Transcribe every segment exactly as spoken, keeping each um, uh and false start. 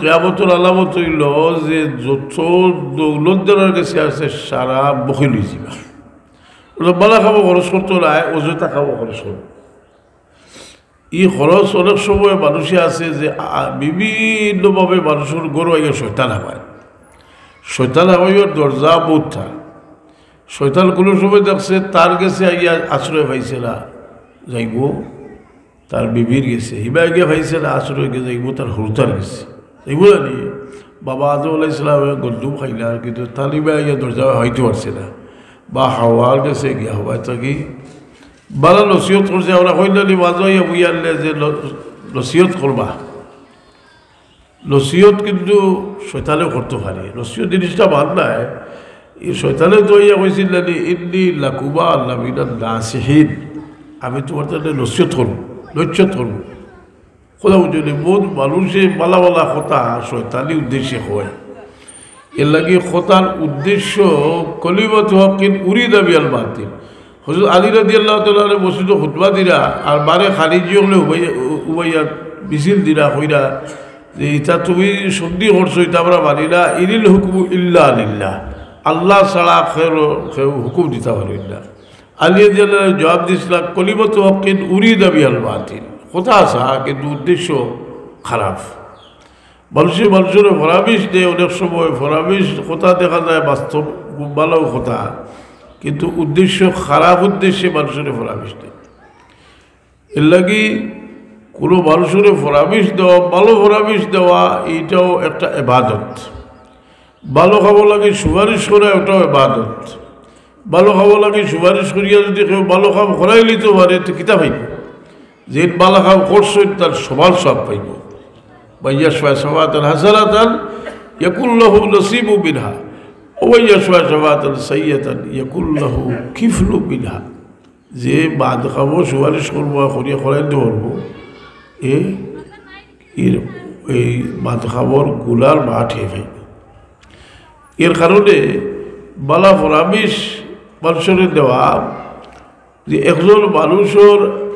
কিয়ামতর আলামত অইলো যে যত দৌলতদারর গেছে আছে, সারা বখিল অইযিবা। অর্থাৎ বালা কামো খরচ করতো নায়, অযথা কামো খরচ করবো। ই খরচ অনেক সময় মানুষে আছে যে, আ, বিভিন্নভাবে মানুষর ঘরো আইয়া শয়তান হামায়। শয়তান হামাইবার দরজা বউততা। শয়তান কুনু সময় দেখছে তার গেছে আইয়া আশ্রয় পাইছে না, যাইবো তার বিবির গেছে, হিবায় গিয়া পাইছে না আশ্রয়, গিয়া যাইবো তার হুরুতার গেছে, যাইবো না নি? বাবা আদম আলাইহিস সালামে গন্ধুম খাইলা, কিন্তু তার হিবায় গিয়া দরজা হামাইতো পারছে না, বা হাওয়ার গেছে গিয়া, হাওয়ায় থাকি বালা নসিহত করছে। আমরা কইলা নি, মাঝে আইয়া বইয়া আনলে যে ন-, নসিহত করবা, নসিহত কিন্তু শয়তানে করতো পারে। নসিহত জিনিসটা বাদ নাই। ই শয়তানে তো ইয়া কইছিল না নি, "ইন্নি লাকুমা লামিনান নাসিহিন।" আমি তুমার তারে নসিহত করমু, নসিহত করমু। কথা বুঝছো নি? বউত মানুষে বালা বালা কথা শয়তানি উদ্দেশ্যে কয়। এরলাগি কথার উদ্দেশ্য কলিমাতু হাক্কিন উরিদা বিহাল বাতিল। হযরত আলী রাদিয়াল্লাহু তাআলা আনহু মসজিদো খুতবা দিরা, আর বারে খারিজি অকলে উবাইয়া, উবাইয়া মিছিল দিরা, কইরা যে, "ইতা তুমি সন্ধি করছো, ইতা আমরা মানি না, ইনিল হুকমু ইল্লা লিল্লাহ।" আল্লাহ ছাড়া কেউ, কেউ হুকুম দিতা পারইন না। আলী রাদিয়াল্লাহু আনহু জবাব দিছিলা, "কলিমাতু হাক্কিন উরিদা বিহাল বাতিল।" কথা হাছা, কিন্তু উদ্দেশ্য খারাপ। মানুষে মানুষরে ফরামিশ দেয়, অনেক সময় ফরামিশ কথা দেখা যায় বাস্তব খুব ভালো কথা, কিন্তু উদ্দেশ্য, খারাপ উদ্দেশ্যে মানুষরে ফরামিশ দেয়। এরলাগি কুনু মানুষরে ফরামিশ দেওয়া, ভালো ফরামিশ দেওয়া, এইটাও একটা ইবাদত। ভালো কামর লাগি সুপারিশ করা, ওটাও ইবাদত। ভালো কামর লাগি সুপারিশ করিয়া যদি কেউ ভালো কাম করাইলিতো পারে, তে কিতা পাইবো? যে ভালো কাম করছইন, তার সমান সওয়াব পাইবো। মান ইয়াশফা শাফাআতান হাসানাতান ইয়াকুল লাহু নাসিবুম মিনহা, ওয়া মান ইয়াশফা শাফাআতান সাইয়্যিআতান ইয়াকুল লাহু কিফলুম মিনহা। যে বাদ কামো সুপারিশ করবো আর করিয়া করাইতে পারবো, এ, এর, এই বাদ কামর গুলার মাঠ হে পাইবো। এর কারণে বালা ফরামিশ মানুষরে দেওয়া, যে একজন মানুষর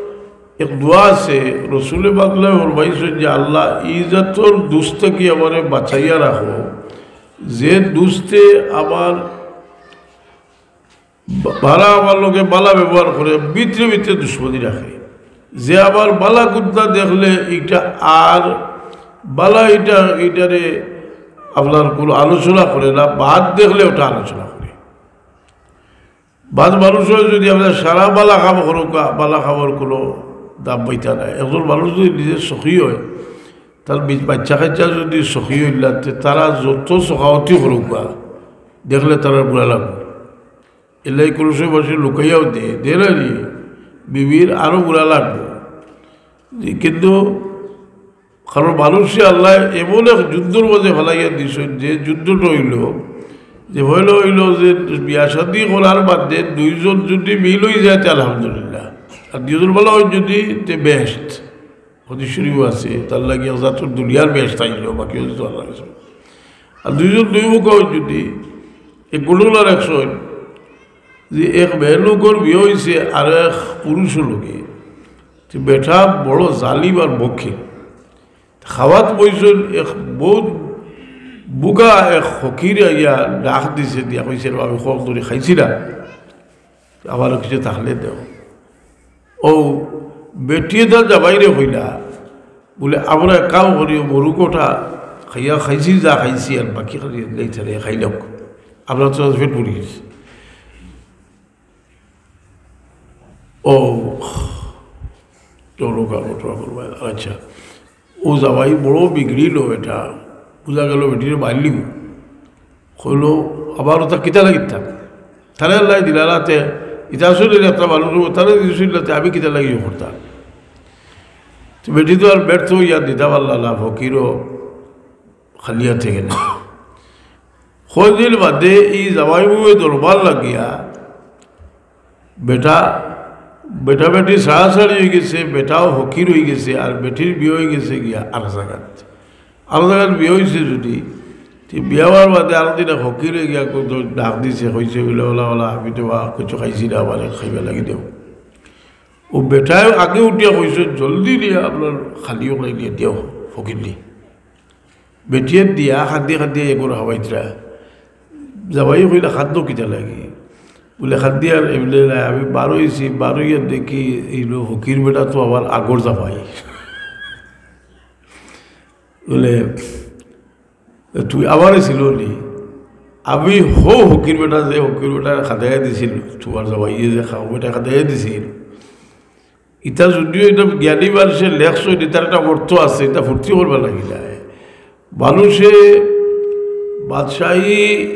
এক দোয়া আছে, রসুলে পাকে ফরমাইছইন যে, "আল্লাহ, ই জাতর দুস্ত থাকি আমারে বাঁচাইয়া রাখো, যে দুস্তে আমার বা-, বারা আমার লগে বালা ব্যবহার করে, ভিতরে ভিতরে দুশমনি রাখে, যে আমার বালা কুন্তা দেখলে ইটা আর বালা ইটা, ইটারে আপনার কুনু আলোচনা করে না, বাদ দেখলে ওটা আলোচনা করে।" বাদ মানুষে যদি আপনার সারা বালা কাম করউক্কা, বালা কামর কুনু দাম পাইতা নায়। একজন মানুষ যদি নিজে সখী অয়, তার মি-, বাচ্চা কাচ্চা যদি সখী অইলা, তে তারা যত সখাওতি করউক্কা, দেখলে তারার বুরা লাগবো। এরলাগি কুনু সময় মানুষে লুকাইয়াও দেয়, দেয় না নি, বিবির আরো বুরা লাগবো। যে কিন্তু কারণ মানুষরে আল্লায় এমন এক যুদ্ধর মাঝে ফালাইয়া দিছইন, যে যুদ্ধটা অইলো যে, পয়লা অইলো যে বিয়া শাদী করার বাদে দুইজন যদি মিল অইযায়, তে আলহামদুলিল্লাহ, আর দুইজন বালা অইন যদি, তে বেহেশত। হাদিস শরীফো আছে, তার লাগি এক জাতর দুনিয়ার বেহেশত আইলো, বাকি অইতো আল্লাহর কাছে। আর দুইজন দুইমুখা অইন যদি, এক ঘটনার এক সময় যে এক মেয়েলোকর বিয়া অইছে আর এক পুরুষর লগে, তে বেটা বড় জালিম আর বখিল। খাওয়াত বইছইন, এক বউত বুকা এক ফকির আইয়া ডাক দিছে, দিয়া কইছে, "আমি হক ধরি খাইছি না, আমারে কিছু থাকলে দেও।" ও বেটিয়ে তার জামাইরে কইলা, বুলে, "আমরা এক কাম করি, ও মরুকটা খাইয়া খাইছি, যা খাইছি, আর বাকি খালি লেইতারে খাইলাম, আমরা তো পেট ভরি গেছি।" ও, চলো, কাপড় টাপড় বাইর। আচ্ছা, ও জামাই বড় বিগড়িল বেটা, বুঝা গেল বেটিরে মারলিব। কইলো, "আবার ওটা কিতা লাগিতাম? তারে আল্লায় দিলা না তে, ইতা আসলে একটা মানুষ, তারে দিছইন না তে, আমি কিতা লাগি করতাম?" তো বেটি তো আর ব্যর্থ অইয়া দিতা পারলা না, ফকিরও খালি হাতে গেলা। কয়দিন বাদে ই জামাই বউয়ে দরবার লাগিয়া বেটা, বেটা বেটি ছাড়াছাড়ি অইগেছে, বেটাও ফকির অইগেছে, আর বেটির বিয়া অইগেছে গিয়া আর জাগাত। আর জাগাত বিয়া অইছে যদি, তে বিয়া অওয়ার বাদে আরো দিন ফকিরে গিয়া কত ডাক দিছে, কইছে বুলে, "ওলা, ওলা, আমি তো বা কিছু খাইছি না, আমারে খাইবার লাগি দেও।" ও বেটায় আগে উঠিয়া কইছে, "জলদি দিয়া আপনার খালি ওলাই দিয়া দেও, ফকির নি।" বেটিয়ে দিয়া খান্দি খান্দি এগুর হাওয়াইতরা। জামাই কইলা, "খান্দো কিতা লাগি?" বুলে, "খান্দি আর এমনে না, আমি বারইছি, বারইয়া দেখি এইলো ফকির বেটা তো আমার আগর জামাই।" বুলে, "তুমি আমারে চিনো নি?" "আমি হউ ফকির বেটা, যে ফকির বেটা খাদাইয়া দিছিল, তোমার জামাইয়ে যে খাও বেটা খাদাইয়া দিছিল।" ইটা যদিও ইটা জ্ঞানী মানুষে লেখছইন, ইটার একটা অর্থ আছে, ইটা ফুর্তি করবার লাগি নায়। মানুষে বাদশাহী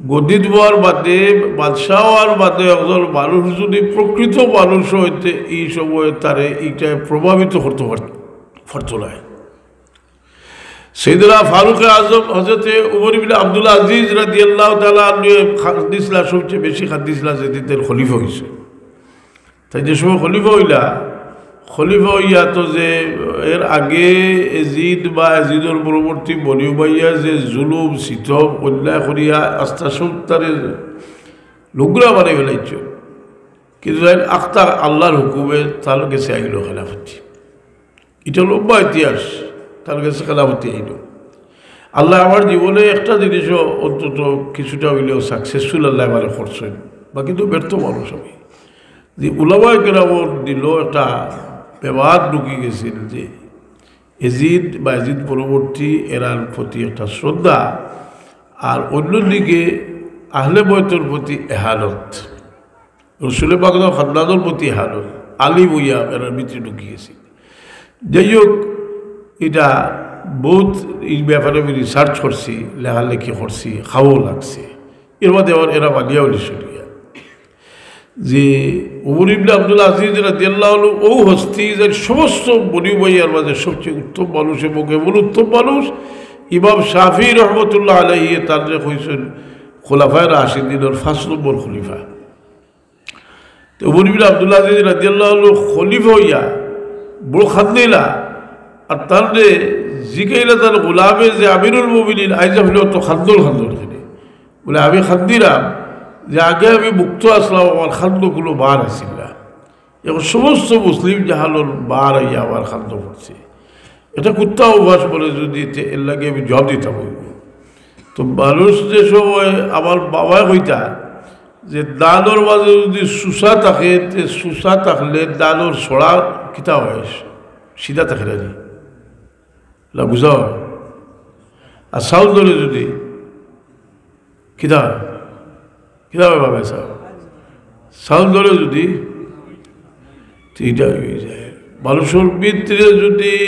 গদিত বওয়ার বাদে, বাদশাহ অওয়ার বাদে একজন মানুষ যদি প্রকৃত মানুষ অইতে, এই সময় তারে ইটায় প্রভাবিত করতে পার-, পারতো নায়। সাইয়েদনা ফারুক আজম হযরতে উমর ইবনে আব্দুল আজিজ রাদিয়াল্লাহু তাআলা আনহু কান্দিছিলা, সবচেয়ে বেশি কান্দিছিলা যেদিন তাইন খলিফা অইছে। তাইন যে সময় খলিফা অইলা, খলিফা অইয়া তো যে এর আগে এজিদ বা এজিদর পরবর্তী বনি উমাইয়া যে জুলুম, সিতম, অন্যায় করিয়া আস্তা সব তারে লুগরা বানাই ফেলাইছে, কিন্তু তাইন আখতা আল্লাহর হুকুমে তার গেছে আইলো খেলাফতি। ইটা লম্বা ইতিহাস, তার গেছে খেলাফতি আইলো। আল্লায় আমার জীবনে একটা জিনিসও অন্তত কিছুটা অইলেও successful আল্লায় আমারে করছইন, বাকি তো ব্যর্থ মানুষ আমি। যে উলামায়ে কেরামর দিলো একটা বেবাদ ঢুকি গেছিল যে এজিদ বা এজিদ পরবর্তী এরার প্রতি একটা শ্রদ্ধা, আর অন্যদিকে আহলে বয়তর প্রতি এহানত। রসুলে পাকর খান্দানর প্রতি এহানত, আলিম অইয়া এরার ভিতরে ঢুকি গেছে। যাই হোক, ইটা বহুত, এই ব্যাপারে আমি research করছি, লেখালেখি করছি, খাওয়াও লাগছে। এর বাদে আবার এরা বানিয়া উনি শুনিয়া যে উমর ইবনে আব্দুল আজিজ রাদিয়াল্লাহু আনহু ও হস্তি যে সমস্ত বনি উমাইয়ার মাঝে সবচেয়ে উত্তম মানুষ এবং এমন উত্তম মানুষ, ইমাম শাফি রহমতুল্লাহ আলাইহি তারে কইছইন খোলাফায়ে রাশিদিনর পাঁচ নম্বর খলিফা। তো উমর ইবনে আব্দুল আজিজ রাদিয়াল্লাহু আনহু খলিফা অইয়া বড় খান্দিলা, আর তারে জিগাইলা তার গোলামে যে, "আমিরুল মুমিনিন, আইজ আপনে অত খান্দন খান্দন কেনে?" বুলে, "আমি খান্দিরাম যে আগে আমি মুক্ত আছলাম, আমার খান্দো কুনু বার আছিল না, এখন সমস্ত মুসলিম জাহানর বার আইয়া আমার খান্দো পড়ছে।" এটা কুত্তা অভ্যাস বলে যদি, তে এর লাগি আমি জবাব দিতাম অইবো। তো মানুষ যে সময় আমার বাবায় কইতা যে ধানর মাঝে যদি সুসা থাকে, তে সুসা থাকলে ধানর ছড়া কিতা অয়? সিধা থাকে না নি? না বুঝা অয়? আর চাউল ধরে যদি কিতা? কিতা অয় বাবা সাহেব? চাউল ধরে যদি, তো ইটা অই যায়। মানুষর ভিতরে যদি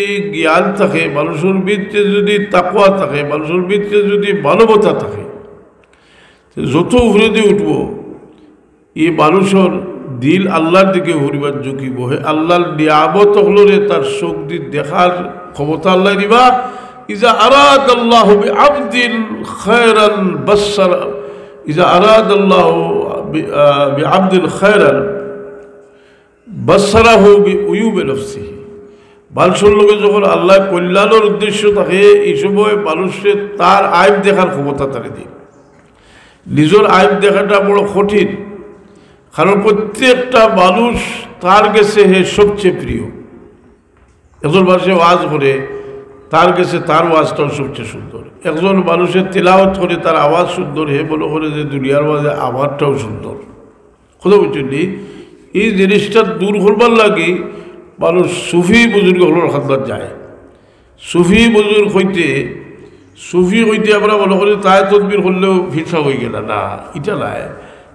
জ্ঞান থাকে, মানুষর ভিতরে যদি তাকওয়া থাকে, মানুষর ভিতরে যদি মানবতা থাকে, তো যত উপরেদি উঠবো, এই মানুষর দিল আল্লাহর দিকে ঘুরিবার ঝুঁকিবো। হে আল্লাহর নিয়ামত অকলরে তার চোখদি দেখার ক্ষমতা আল্লায় দিবা। ইজা আরাদাল্লাহু বিআবদিন খায়রান বাসসারা, ইজা আরাদাল্লাহু বি-, আ, বিআবদিন খায়রান বাসসারাহু বিউয়ুবি নাফসিহি। মানুষর লগে যখন আল্লায় কল্যাণর উদ্দেশ্য থাকে, এই সময় মানুষরে তার আইব দেখার ক্ষমতা তারে দেয়। নিজর আইব দেখাটা বড় কঠিন, কারণ প্রত্যেকটা মানুষ তার গেছে হে সবচেয়ে প্রিয়। একজন মানুষে ওয়াজ করে, তার গেছে তার ওয়াজটাও সবচেয়ে সুন্দর। একজন মানুষে তিলাওয়াত করে, তার আওয়াজ সুন্দর, হে মনে করে যে দুনিয়ার মাঝে আমারটাও সুন্দর। কথা বুঝছইন নি? এই জিনিসটা দূর করবার লাগি মানুষ সুফি বুজুর্গ অকলর খান্দাত যায়। সুফি বুজুর্গ কইতে, সুফি কইতে আমরা মনে করি তাই তদবির করলেউ ফিরসা অই গেলা, না, ইটা নায়।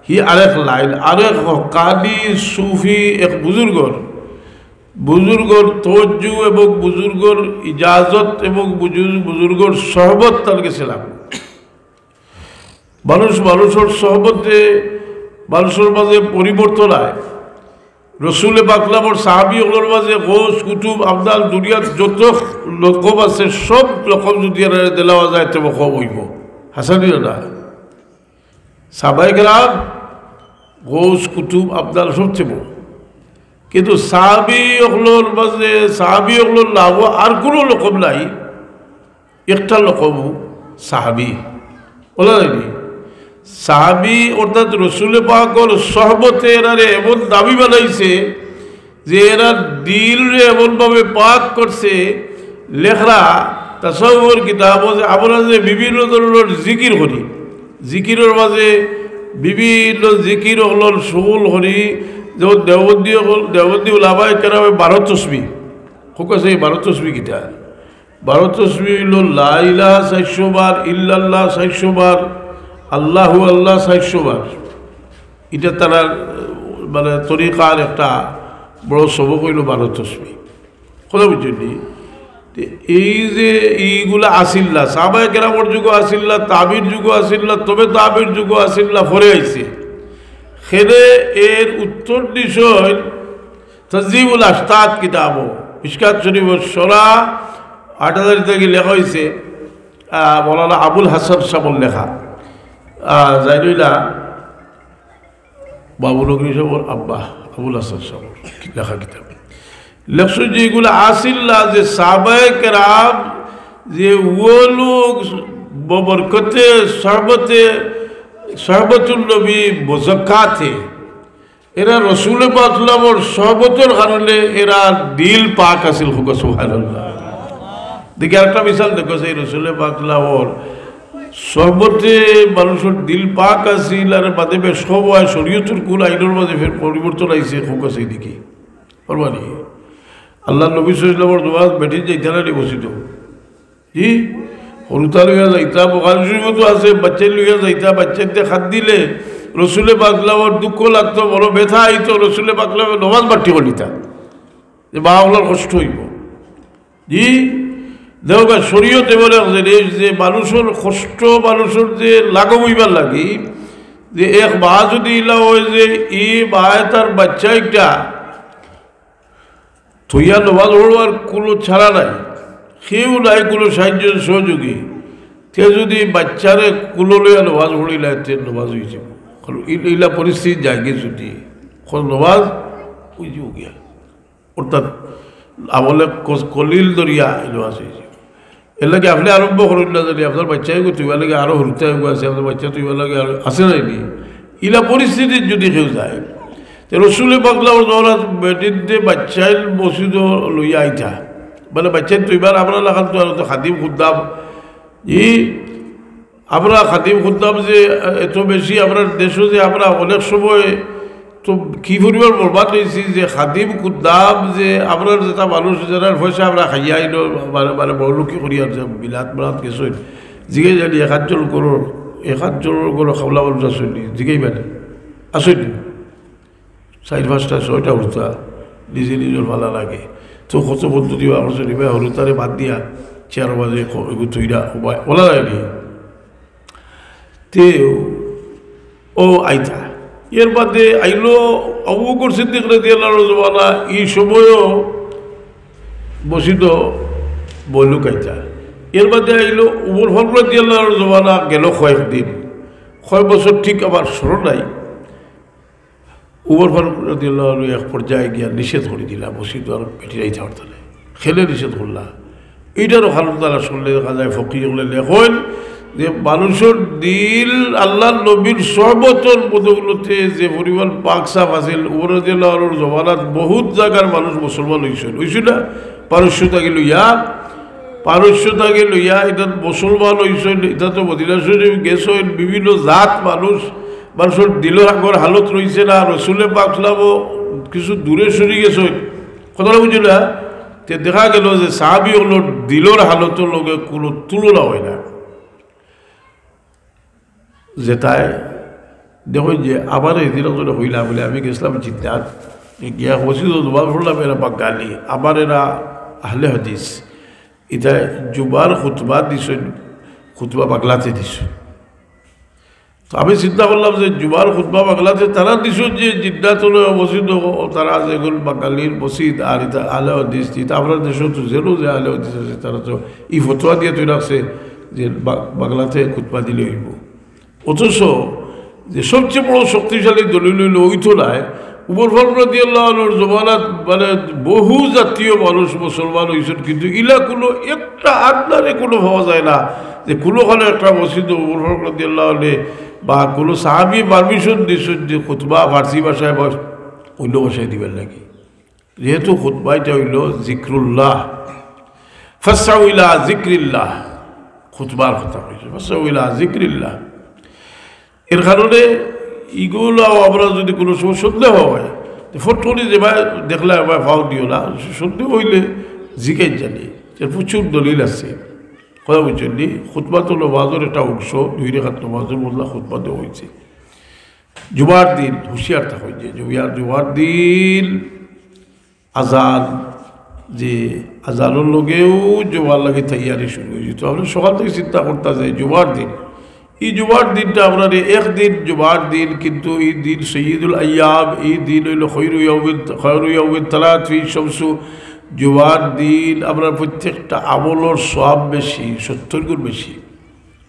হি আরেক লাইন, আরেক হক্কানি সুফি এক বুজুর্গর, বুজুর্গর তওয়াজ্জু এবং বুজুর্গর ইজাজত এবং বুজুর-, বুজুর্গর সহবত তার গেছে লাগবো। মানুষ মানুষর সহবতে মানুষর মাঝে পরিবর্তন আয়। রসুলে পাক নামর সাহাবি অকলর মাঝে গৌস, কুতুব, আবদাল, দুনিয়াত যত লকব আছে, সব লকব যদি এরারে দেলাওয়া যায়, তেবো কম অইবো। হাছা নি না? সাহাবায়ে কেরাম, গৌস, কুতুব, আবদাল সবচেয়ে বড়। কিন্তু সাহাবি অকলর মাঝে, সাহাবি অকলর নামো আর কুনু লকব নাই। একটা লকব সাহাবি। বলা যায়নি? সাহাবি অর্থাৎ রসুলে পাকর সহবতে এরারে এমন দামি বানাইছে যে এরার দিলরে এমনভাবে পাক করছে, লেখরা তাসাউফর কিতাবো যে আমরা যে বিভিন্ন ধরনর জিকির করি, জিকিরর মাঝে বিভিন্ন জিকির অকলর শুমুল করি, যেমন দেওবন্দি অকল, দেওবন্দি উলামায়ে কেরামে বারো তসবি, খুব আছে এই বারো তসবি কিতা? বারো তসবি অইলো লা ইলাহা চাইরশো বার, ইল্লাল্লাহ চাইরশো বার, আল্লাহু আল্লাহ চাইরশো বার। ইটা তারার, মানে, তরিকার একটা বড় সবক অইলো বারো তসবি। কথা বুঝছইন নি? তে এই যে ইগুলা আছিল না, সাহাবায়ে কেরামর যুগো আছিল না, তাবির যুগো আছিল না, তবে তাবির যুগো আছিল না, পরে আইছে। হেনে এর উত্তর দিছইন তাহজিবুল আশতাত কিতাবো, মিশকাত শরীফর শরা আট হাজার থাকি লেখা অইছে, আহ, মৌলানা আবুল হাসান সাবর লেখা। আহ, জাইনুল্লাহ বাবুনগরী সাবর আব্বা আবুল হাসান সাবর লেখা কিতাব। লেখছইন যে ইগুলা আছিল না, যে সাহাবায়ে কেরাম যে ও লোক ববরকতে সহবতে, সহবতুন নবী মুজাক্কাতে, এরা রসুলে পাক সাল্লামর সহবতর কারণে এরা দিল পাক আছিল। কউক্কা সুবহানাল্লাহ। দেখি আরেকটা মিসাল দেখো, সেই রসুলে পাক সাল্লামর সহবতে মানুষর দিল পাক আছিল, আর বাদে বেশ সময় শরীয়তর কুল আইনর মাঝে ফের পরিবর্তন আইছে। কউক্কা সেই দেখি, পারবা নি? আল্লাহর নবী সাল্লাল্লাহু আলাইহি ওয়াসাল্লামর নমাজ বেটিন যাইতা না নি মসজিদো? জি, হুরুতা লইয়া যাইতা, বুখারী শরীফো তো আছে, বাচ্চাইন লইয়া যাইতা, বাচ্চাইন্তে কান্দিলে রসুলে পাক সাল্লামর দুঃখ লাগতো, বড় ব্যথা আইতো, রসুলে পাক সাল্লামে নমাজ বাট্টি করিতা, যে মা অকলর কষ্ট অইবো। জি, দেখো, শরীয়তে বলে যে, যে মানুষর কষ্ট, মানুষর যে লাঘব অইবার লাগি, যে এক মা যদি ইলা অয় যে ই মায়ে তার বাচ্চা একটা থইয়া নমাজ পড়বার কুলো চারা নাই, কেউ নাই কুলো সাহায্য সহযোগী, তে যদি বাচ্চারে কুলো লইয়া নমাজ পড়িলায়, তে নমাজ অইযিবো। কারণ ই-, ইলা পরিস্থিতি যায়গি যদি, অখন নমাজ অইযিবো গিয়া। অর্থাৎ আমলে কস-, কলিল ধরিয়া ই নমাজ অইযিবো। এরলাগি আপনে আরম্ভ করইন না জানি, আপনার বাচ্চাইগু থইবার লাগি আরো হুরুতা এগু আছে, আপনার বাচ্চা থইবার লাগি আরো আছে না নি? ইলা পরিস্থিতিত যদি কেউ যায়, তে রসুলে পাক সাল্লাল্লাহু আলাইহি ওয়াসাল্লামর জমানাত বেটিন্তে বাচ্চাইন মসজিদো লইয়া আইতা, মানে বাচ্চাইন থইবার আমরা লাখান তো আর তো খাদিম খুদ্দাম, ই আমরা খাদিম খুদ্দাম যে এত বেশি আমরা দেশো যে আমরা অনেক সময় তো কি পরিমাণ বরবাদ অইছি যে খাদিম খুদ্দাম যে আমরার যেটা মানুষ যারার পয়সা আমরা খাইয়া আইলো, মানে, মানে বড়লোকি করি আর যে বিলাত মারাত গেছইন, জিগাই জানি এক আধজন ঘরর, এক আধজনর ঘরো খাওলা মানুষ আছইন নি? জিগাই মানে আছইন নি? চাইর পাঁচটা ছয়টা হুরুতা নিজে নিজর ফালা লাগে। তো কত পদ্ধতি বার করছইন, ইবায় হুরুতারে বাদ দিয়া চেয়ারো মাঝে ক-, এগু থইরা ওলা লাগে নি? তে ও আইতা। এর বাদে আইলো আবু বকর সিদ্দিক রাদিয়াল্লাহু আনহুর জমানা, ই সময়ও মসজিদো বড়লোক আইতা। এর বাদে আইলো উমর ফারুক রাদিয়াল্লাহু আনহুর জমানা, গেল কয়েকদিন, কয়েক বছর ঠিক আমার স্মরণ নাই। উমর ফারুক রাদিয়াল্লাহু আনহু এক পর্যায়ে গিয়া নিষেধ করি দিলা, মসজিদো আর বেটিন আইতা পারতা নায়। কেনে নিষেধ করলা? ইটারও কারণ তারা শুনলে দেখা যায়, ফকিহ অকলে লেখইন যে মানুষর দিল আল্লাহর নবীর সহবতর বদৌলতে যে পরিমাণ পাক সাফ আছিল, উমর রাদিয়াল্লাহু আনহুর জমানাত বহুত জাগার মানুষ মুসলমান অইছইন, অইছইন না? পারস্য থাকি লইয়া, পারস্য থাকি লইয়া ইটা মুসলমান অইছইন, ইটা তো মদিনা শরীফ গেছইন, বিভিন্ন জাত মানুষ, মানুষর দিলর আগর হালত রইছে না, রসুলে পাক সাল্লাল্লাহু আলাইহি ওয়াসাল্লামও কিছু দূরে সরি গেছইন। কথাটা বুঝলা? তে দেখা গেল যে সাহাবি অকলর দিলর হালতর লগে কুনু তুলনা অয় না। যেটায় দেখইন যে আমারে এদিন একজনে কইলা বুলে, আমি গেছলাম জিদ্দাত, গিয়া মসজিদো নমাজ পড়লাম, এরা বাঙালি, আমার এরা আহলে হাদিস, ইতায় জুমার খুতবা দিছইন, খুতবা বাংলাতে দিছইন। তো আমি চিন্তা করলাম যে জুমার খুতবা বাংলাতে তারা দিছইন যে জিদ্দাত অইলো মসজিদ, তারা যেগুন বাঙালির মসজিদ, আর ইতা আহলে হাদিস, ইতা আমরার দেশো তো যেন যে আহলে হাদিস আছে, তারা তো ই ফতোয়া দিয়া তৈরি রাখছে যে বা-, বাংলাতে খুতবা দিলে অইবো। অথচ যে সবচেয়ে বড় শক্তিশালী দলিল অইলো, অইতো নায়, উমর ফারুক রাদিয়াল্লাহু আনহুর জমানাত মানে বহু জাতীয় মানুষ মুসলমান অইছইন, কিন্তু ইলা কুনু একটা আন্দারে কুনু পাওয়া যায় না যে কুনুখানো একটা মসজিদো উমর ফারুক রাদিয়াল্লাহু আনহু বা কুনু সাহাবী permission দিছইন যে খুতবা ফার্সি ভাষায় বা অন্য ভাষায় দিবার লাগি। যেহেতু খুতবা ইটা অইলো জিক্রুল্লাহ, ফাসআউ ইলা যিকরিল্লাহ, খুতবার কথা কইছে, ফাসআউ ইলা যিকরিল্লাহ। এর কারণে ইগুলাও আমরা যদি কোনো সময় সন্দেহ হয়, তো ফট করি যে ভাই দেখলে ভাই ফাও দিও না, সন্দেহ হইলে জিজ্ঞেস জানি, এর প্রচুর দলিল আছে। কথা বুঝছেন নি? খুতবা তো নমাজের একটা অংশ, দুই রেখাত নমাজের বদলা খুতবা দেওয়া হয়েছে। জুমার দিন হুঁশিয়ার থাকা হয়েছে, জুমার, জুমার দিন আজান, যে আজানের লগেও জুমার লাগি তৈয়ারি শুরু হয়েছে। তো আমরা সকাল থেকে চিন্তা করতাম যে জুমার দিন, এই জুমার দিনটা আমরা রে একদিন জুমার দিন, কিন্তু এই দিন সৈয়দুল আইয়াম, এই দিন হইল খৈরু ইয়াউমিন, খৈরু ইয়াউমিন তালাত ফি শামসু। জুমার দিন আমরা প্রত্যেকটা আমলর সওয়াব বেশি, সত্তর গুণ বেশি।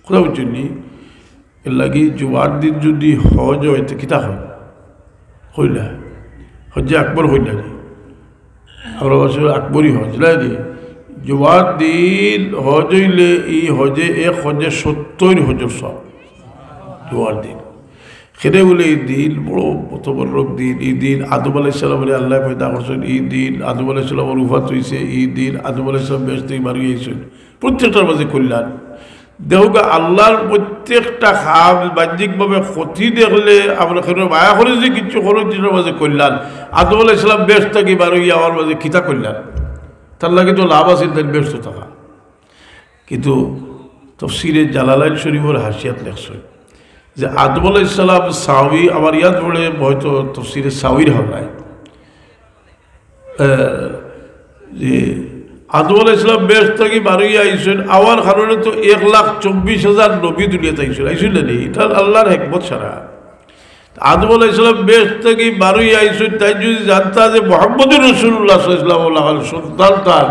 কথা বুঝছেন নি? এর লাগি জুমার দিন যদি হজ হয়, তো কিতা হয়? হইলা, হজ্জে আকবর হইলা নি? আমরা বলছি আকবরই হজ, না নি? জুমার দিন হজ হইলে এই হজে, এক হজে সত্তর হজর সওয়াব। জুমার দিন। খেদে বলে এই দিন বড় মতবরক দিন, এই দিন আদম আলাইহিস সালামরে আল্লায় পয়দা করছেন, এই দিন আদম আলাইহিস সালামর উফাত হইছে, এই দিন আদম আলাইহিস সালাম বেহেশত থেকে বারই আইছেন। প্রত্যেকটার মাঝে কল্যাণ। দেখুক, আল্লাহর প্রত্যেকটা কাম বাহ্যিকভাবে ক্ষতি দেখলে আমরা কেন মায়া করি যে কিছু করো, যেটার মাঝে কল্যাণ। আদম আলাইহিস সালাম বেহেশত থাকি বারই আমার মাঝে কিতা কল্যাণ? তার লাগি তো লাভ আছে, তার বেহেশত থাকা। কিন্তু তফসিরে জালালাইন শরীফর হাশিয়াত লেখছে যে আদম আলাইহিস সালাম সাউই, আমার ইয়াদ পড়ে হয়তো তফসিরে সাউইর হাওলায়, আহ, যে আদম আলাইহিস সালাম বেহেশত থাকি বারইয়া আইছেন, আমার কারণে তো এক লাখ চব্বিশ হাজার নবী দুনিয়াত আইছেন, আইছেন না নি? এটা আল্লাহর হেকমত ছাড়া। আদম আলাইহিস সালাম বেহেশত থাকি বারইয়া আইছেন, তাই যদি জানতা যে মুহাম্মদুর রাসূলুল্লাহ সাল্লাল্লাহু আলাইহি ওয়াসাল্লাম সন্তান তার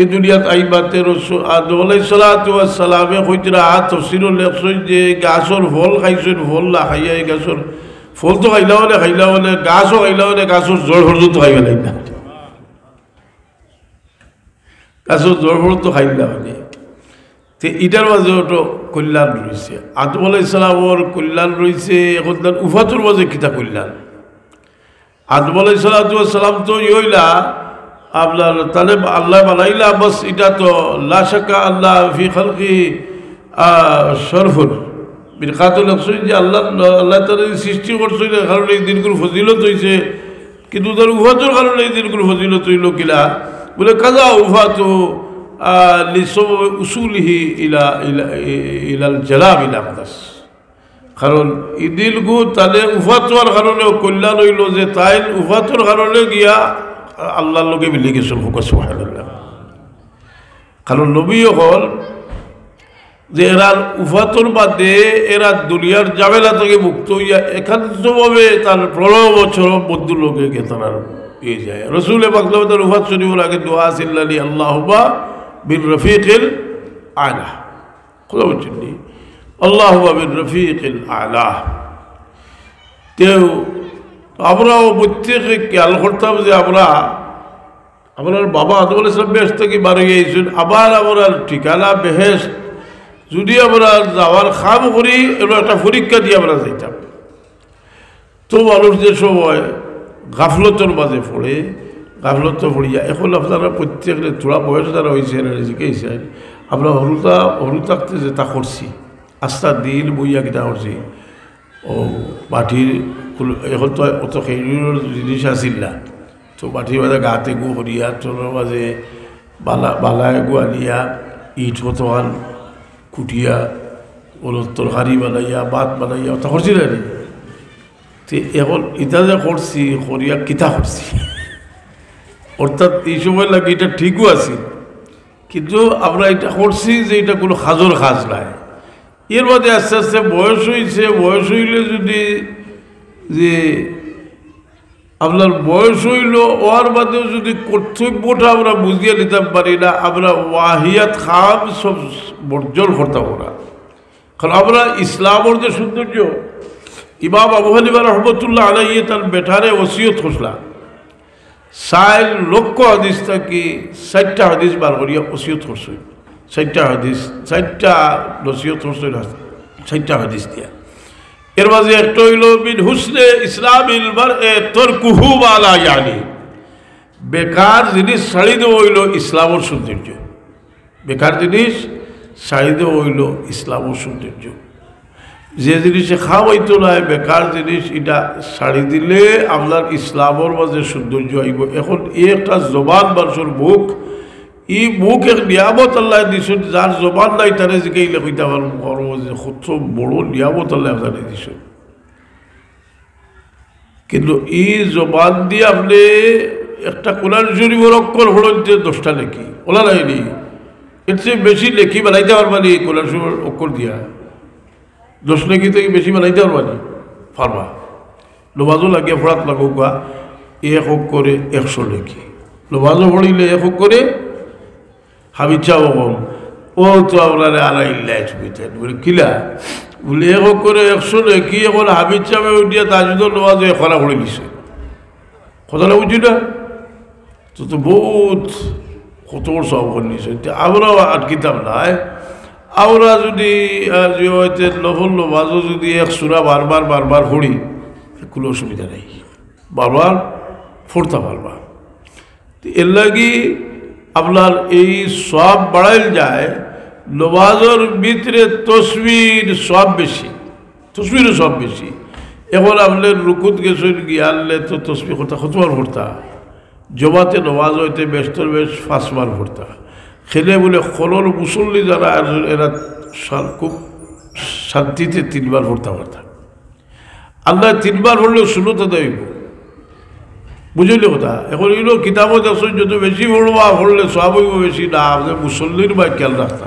এই দুনিয়াত আইবা, তে রসুল আদম আলাইহিস সালাতু ওয়াস সালামে কইতরা, তফসিরও লেখছেন যে গাছর ফল খাইছেন, ফল না খাইয়া এই গাছর ফল তো খাইলা মানে, খাইলা মানে, গাছও খাইলা মানে, গাছর জড় পর্যন্ত খাইবা না। গাছর জড় পর্যন্ত খাইলা মানে। তে ইটার মাঝে ওটা কল্যাণ রয়েছে। আদম আলাইহিস সালামর কল্যাণ রয়েছে, এখন তার উফাতর মাঝে কিতা কল্যাণ? আদম আলাইহিস সালাতু ওয়াস সালাম তো ই হইলা, আপনার তাহলে আল্লাহ বানাইলা, বাস, এটা তো লা শাক্কা আন্না ফি খালকি, আহ, শরফুন। মিরকাতুল আকসুই যে আল্লাহ, আল্লাহ তাআলা এই সৃষ্টি করছেন, এর কারণে এই দিনগুলো ফজিলত হইছে। কিন্তু তার উফাতর কারণে এই দিনগুলো ফজিলত হইল কিলা? বলে, কাজা উফাতু, আহ, লিসবাবি উসুলিহি ইলা, ইলা, ইলাল জানাবিল আকদাস। কারণ এই দিনগু তাদের উফাত হওয়ার কারণে কল্যাণ হইল যে তাই উফাতর কারণে গিয়া আল্লাহর লগে মিলি গেছিল। হোক সুবহানাল্লাহ। কারণ নবী হল যে এরার উফাতর বাদে এরা দুনিয়ার ঝামেলা থেকে মুক্ত হইয়া একান্তভাবে তার প্রণব চরম বন্ধুর লগে গিয়ে তারা পেয়ে যায়। রসুল পাক তার উফাত শরীফের আগে দোয়া আছিল, আল্লাহুম্মা বির রফিকিল আলা। কথা বুঝছেন নি? আল্লাহুম্মা বির রফিকিল আলা। তেও আমরাও প্রত্যেকে খেয়াল করতাম যে আমরা, আমরার বাবা আদম আলাইহিস সালাম বেহেশত থাকি বার হইয়া আইছইন, আবার আমরার ঠিকানা বেহেশত। যদি আমরা যাওয়ার কাম করি, এমন একটা পরীক্ষা দিয়া আমরা যাইতাম। তো মানুষ যে সময় গাফলতর মাঝে পড়ে, গাফলত পড়িয়া, এখন আপনারা প্রত্যেকে থোড়া বয়স যারা হইছে, এরা জিকাইছে, আমরা হরুতা, হরু থাকতে যেটা করছি, আস্তা দিন বইয়া কিতা করছি, ও মাটির কুল-, এখন তো অত খেজুরর জিনিস আছিল না, তো মাটির মাঝে গাতে গু করিয়া, তোর মাঝে বালা, বালায় গু আনিয়া, ইট কতখান কুটিয়া, ওর তরকারি বানাইয়া, ভাত বানাইয়া, ওটা করছি না নি? তে এখন ইটা যে করছি, করিয়া কিতা করছি? অর্থাৎ এই সময় লাগে এটা ঠিকও আছে, কিন্তু আমরা এটা করছি যে এটা কোনো কাজর কাজ নাই। এর মধ্যে আস্তে আস্তে বয়স হইছে, বয়স হইলে যদি যে আপনার বয়স হইল, ওর বাদেও যদি কর্তব্যটা আমরা বুঝিয়ে নিতে পারি না, আমরা ওয়াহিয়াত খাম সব বর্জন করতে পারা। কারণ আমরা ইসলামর যে সৌন্দর্য, ইমাম আবু হানিফা রহমতুল্লাহ আলাইহি তার বেটারে ওসিয়ত করছিলা, চার লক্ষ হাদিস থাকি চারটা হাদিস বার করিয়া ওসিয়ত করছইন। চারটা হাদিস, চারটা নসিহত করছইন, চারটা হাদিস দিয়া। এর মাঝে একটা হইল, মিন হুসনে ইসলামিল মারই তরকুহু মা লা ইয়ানি। বেকার জিনিস ছাড়ি দেওয়া হইল ইসলামর সৌন্দর্য। বেকার জিনিস ছাড়ি দেওয়া অইলো ইসলামর সৌন্দর্য। যে জিনিসে খাওয়াইতো নায়, বেকার জিনিস, ইটা ছাড়ি দিলে আপনার ইসলামর মাঝে সৌন্দর্য আইবো। এখন এই একটা জবান, মানুষর মুখ, ই মুখ এক নিয়ামত আল্লায় দিছইন, যার জবান নাই তারে জিকাইলে কইতা পারবো, পারবো যে কত বড় নিয়ামত আল্লায় আপনারে দিছইন। কিন্তু ই জবান দি আপনে একটা কোরআন শরীফর অক্ষর পড়ইন তে দশটা নেকি, অলা নায়নি? এর চেয়ে বেশি নেকি বানাইতা পারবানি কোরআন শরীফর অক্ষর দিয়া? দশ নেকি থাকি বেশি বানাইতা পারবানি? পারবা। নমাজও লাগিয়া পড়াত লাগউক্কা, এক অক্ষরে একশো নেকি। নমাজও পড়িলে এক অক্ষরে হাফিজ সাব অকল, ও তো আপনারে আড়াইল্লায় ছুটিতে বলে, "কিলা?" বলে, "এক অক্ষরে একশো নেকি, এখন হাফিজ সাবে উঠিয়া তাহাজ্জুদর নমাজও এক পারা পড়ি দিছে।" কথাটা বুঝি না? তো, তো বউত কত বড় সওয়াব করি নিছে। তে আমরাও আটকিতাম নায়। আমরা যদি, আহ, যে হইতে নফল নমাজও যদি এক সূরা বারবার, বারবার পড়ি, কোনো অসুবিধা নাই। বারবার পড়তা পারবা। তো এর লাগি আপনার এই সওয়াব বাড়াইল যায়, নমাজর ভিতরে তসবির সওয়াব বেশি, তসবিরও সওয়াব বেশি। এখন আপনে রুকুত গেছইন, গিয়ারলে তো তসবি কথা কতবার পড়তা? জমাতে নমাজ অইতে বেশতর বেশ পাঁচবার পড়তা। খেলে বলে খলর মুসল্লি যারা আর এরা শা-, খুব শান্তিতে তিনবার পড়তা পারতা। আল্লাহ তিনবার পড়লে সুন্নত আদায় অইবো। বুঝলি কথা? এখন ইনো কিতাবো দেখছইন যত বেশি পড়বা, পড়লে সওয়াব অইবো বেশি না, আপনে মুসল্লির বায় খেয়াল রাখতা।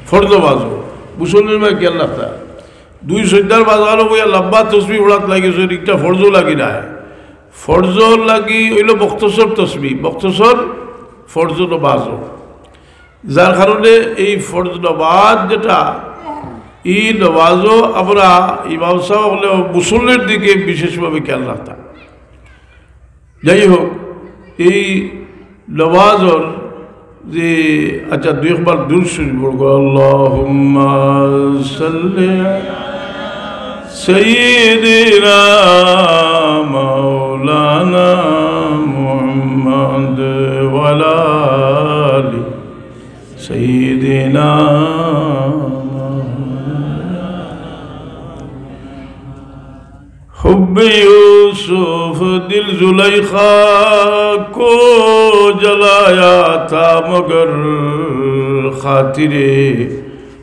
ফরজ নমাজও মুসল্লির বায় খেয়াল রাখতা। দুই সইজদার মাঝখানো বইয়া লম্বা তসবি পড়াত লাগিছইন, একটা ফরজও লাগি নায়। ফরজর লাগি অইলো মুখতসর তসবি, মুখতসর ফরজ নমাজও। যার কারণে এই ফরজ নমাজ যেটা, এই নমাজও আমরা ইমাম সাব অকলে মুসল্লির দিকে বিশেষভাবে খেয়াল রাখতাম। যাই হোক, এই নমাজর যে, আচ্ছা, দুই একবার দুরূদ শরীফ পড়বো, আল্লাহুম্মা সাল্লি সাইয়্যিদিনা মাওলানা মুহাম্মদ ওয়া আলা আলি سیدنا حب یوسف دل زلیخا کو جلایا تھا، مگر خاطر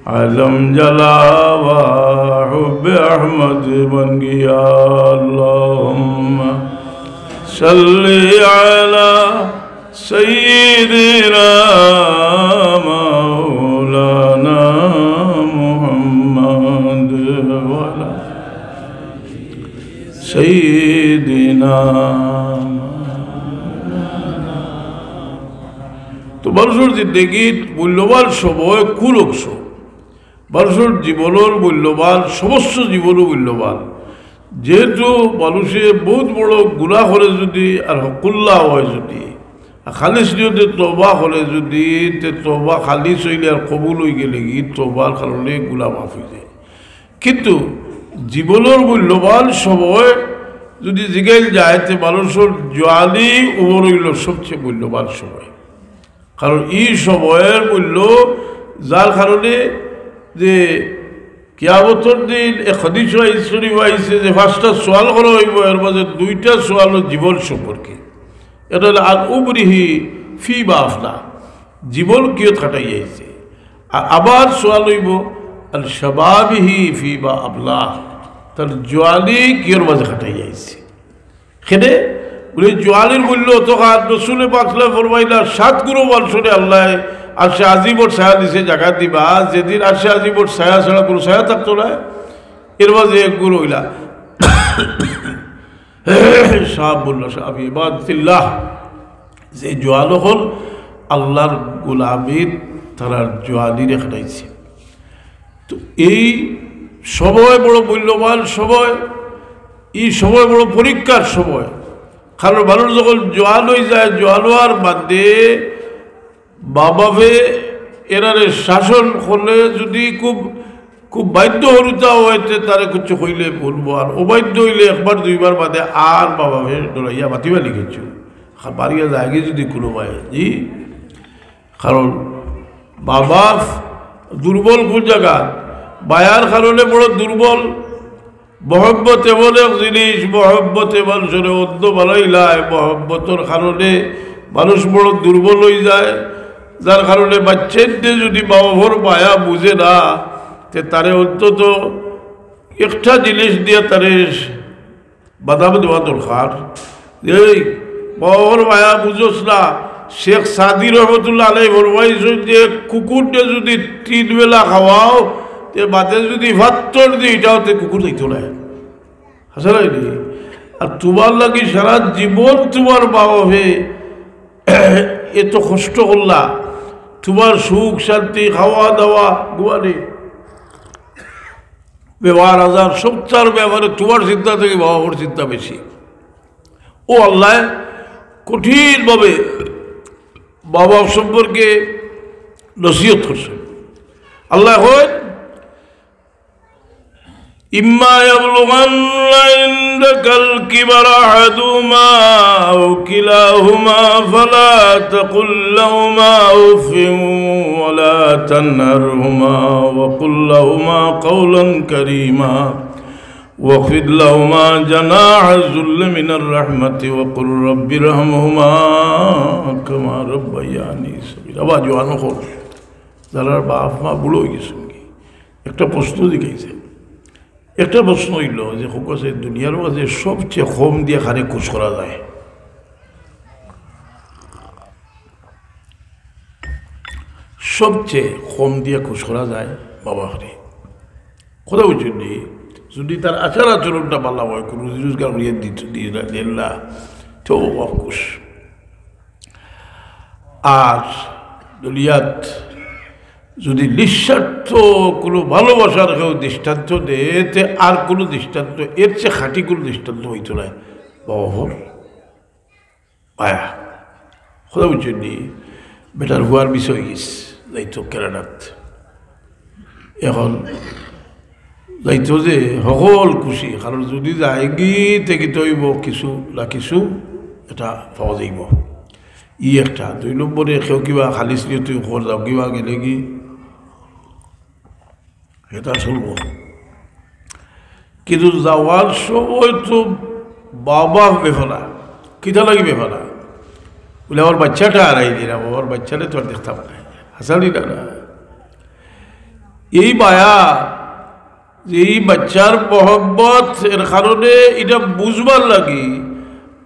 عالم جلا و حب احمد بن گیا۔ اللہم صلی علی سیدنا مولانا محمد وعلی سیدنا۔ তো মানুষর জিন্দেগিত মূল্যবান সময় কুল অংশ, মানুষর জীবনর মূল্যবান, সমস্ত জীবনও মূল্যবান। যেহেতু মানুষে বহুত বড় গুনাহ করে যদি আর হকুল্লা হয় যদি, আর খালিস নিয়তে তওবা করে যদি, তে তওবা খালিস হইলে আর কবুল হয়ে গেলে কি তওবার কারণে গুনাহ মাফ হয়ে যায়। কিন্তু জীবনর মূল্যবান সময় যদি জিগাইল যায়, তে মানুষর জোয়ানি উমর হইল সবচেয়ে মূল্যবান সময়। কারণ এই সময়র মূল্য, যার কারণে যে কিয়ামতর দিন এক হাদিস শরীফ আইছে যে পাঁচটা সওয়াল করা হইব, এর মাঝে দুইটা সওয়াল হলো জীবন সম্পর্কে। এটা হলো আন উমরিহি ফিমা আফনা, জীবন কিয়ত কাটাই আইছে। আর আবার সওয়াল হইব আন শাবাবিহি ফিমা আবলা, তার জোয়ানি কিয়র মাঝে কাটাই আইছে। খেদে বলে, জোয়ানির মূল্য অতখান, রসুলে পাক সাল্লাল্লাহু আলাইহি ওয়াসাল্লাম ফরমাইলা, সাত গুণ মানুষরে আল্লাহ আরশে আজিমর ছায়া নিচে জাগা দিবা, যেদিন আরশে আজিমর ছায়া ছাড়া কোনো ছায়া থাকতো না, এর মাঝে এক গুণ হইলা শাবুন নাশাআ ফি ইবাদাতিল্লাহ, যে জোয়ান অকল আল্লাহর গোলামিত তারার জোয়ানিরে কাটাইছে। তো এই সময় বড় মূল্যবান সময়, এই সময় বড় পরীক্ষার সময়। কারণ মানুষ যখন জোয়ান হয়ে যায়, জোয়ান হওয়ার বাদে মা বাপে এরারে শাসন করলে যদি খুব, খুব বাধ্য হরুতা হয়, তে তারে কিছু কইলে বলবো, আর অবাধ্য হইলে একবার দুইবার বাদে আর মা বাপে ডরাইয়া মাতিবা লিখেছ। আর বাড়িয়া যায়গি যদি কোনো ভাই, জি, কারণ মা বাপ দুর্বল কোন জায়গা? মায়ার কারণে বড় দুর্বল। মহব্বত এমন এক জিনিস, মহব্বতে মানুষরে অন্ধ বানাইলায়, মহব্বতর কারণে মানুষ বড় দুর্বল অইযায়। যার কারণে বাচ্চাইন্তে যদি মা বাপর মায়া বুঝে না, তে তারে অন্তত একটা জিনিস দিয়া তারে বাদাম দেওয়া দরকার। এই মা বাপর মায়া বুঝোস না। শেখ সাদি রহমতুল্লাহ আলাইহি ফরমাইছইন যে কুকুররে যদি তিন বেলা খাওয়াও, তে বাদে যদি ফাত্তর দি, ইটাও তে কুকুর যাইতো নায়। হাছা নায়নি? আর তুমার লাগি সারা জীবন তুমার মা বাপে এত কষ্ট করলা, তুমার সুখ শান্তি, খাওয়া দাওয়া, ঘুমানি, বেমার আজার, সবটার ব্যাপারে তুমার চিন্তা থাকি মা বাপর চিন্তা বেশি। ও আল্লায় কঠিনভাবে মা বাপ সম্পর্কে নসিহত করছইন। আল্লায় কইন, إما يبلغن عندك الكبر أحدهما أو كلاهما فلا تقل لهما أف ولا تنهرهما وقل لهما قولا كريما واخفض لهما جناح الذل من الرحمة وقل رب ارحمهما كما ربياني صغيرا. আবার জোয়ান অকল, যারার বাপ মা বুড়া অইগেছইন, একটা প্রশ্ন জিকাইছে। একটা প্রশ্ন অইলো যে, কউক্কা চাই, দুনিয়ার মাঝে সবচেয়ে কম দিয়া কারে খুশ করা যায়? সবচেয়ে কম দিয়া খুশ করা যায় মা বাপরে। কথা বুঝছইন নি? যদি তার আচার আচরণটা ভালা অয়, কুনু রুজি রোজগার করিয়া দিত-, দি-, দিলা, তো বাপ খুশ। আর দুনিয়াত যদি নিঃস্বার্থ কুনু ভালোবাসার কেউ দৃষ্টান্ত দেয়, তে আর কুনু দৃষ্টান্ত, এর চেয়ে খাঁটি কুনু দৃষ্টান্ত অইতো নায়। বাবা, আয়া, কথা বুঝছইন নি? বেটার হুয়ার বিষয় গিস, যাইতো কানাডাত। এখন যাইতো যে হকল খুশি, কারণ যদি যায়গি, তে কিতা অইবো, কিছু না কিছু এটা পাওয়া যাইবো। ই একটা। দুই নম্বরে কেউ কিবা খালিস নিয়ে তুই খবর যাও, কিবা গেলেগি, এটা চলবো। কিন্তু যাওয়ার সময় তো বাবা বেফানা, কিতা লাগি বেফানা? বলে, "আমার বাচ্চাটা হারাই দিলাম, আমার বাচ্চারে তো আর দেখতাম না।" হাছা নি না? না, এই মায়া যে এই বাচ্চার মহব্বত, এর কারণে এটা বুঝবার লাগি,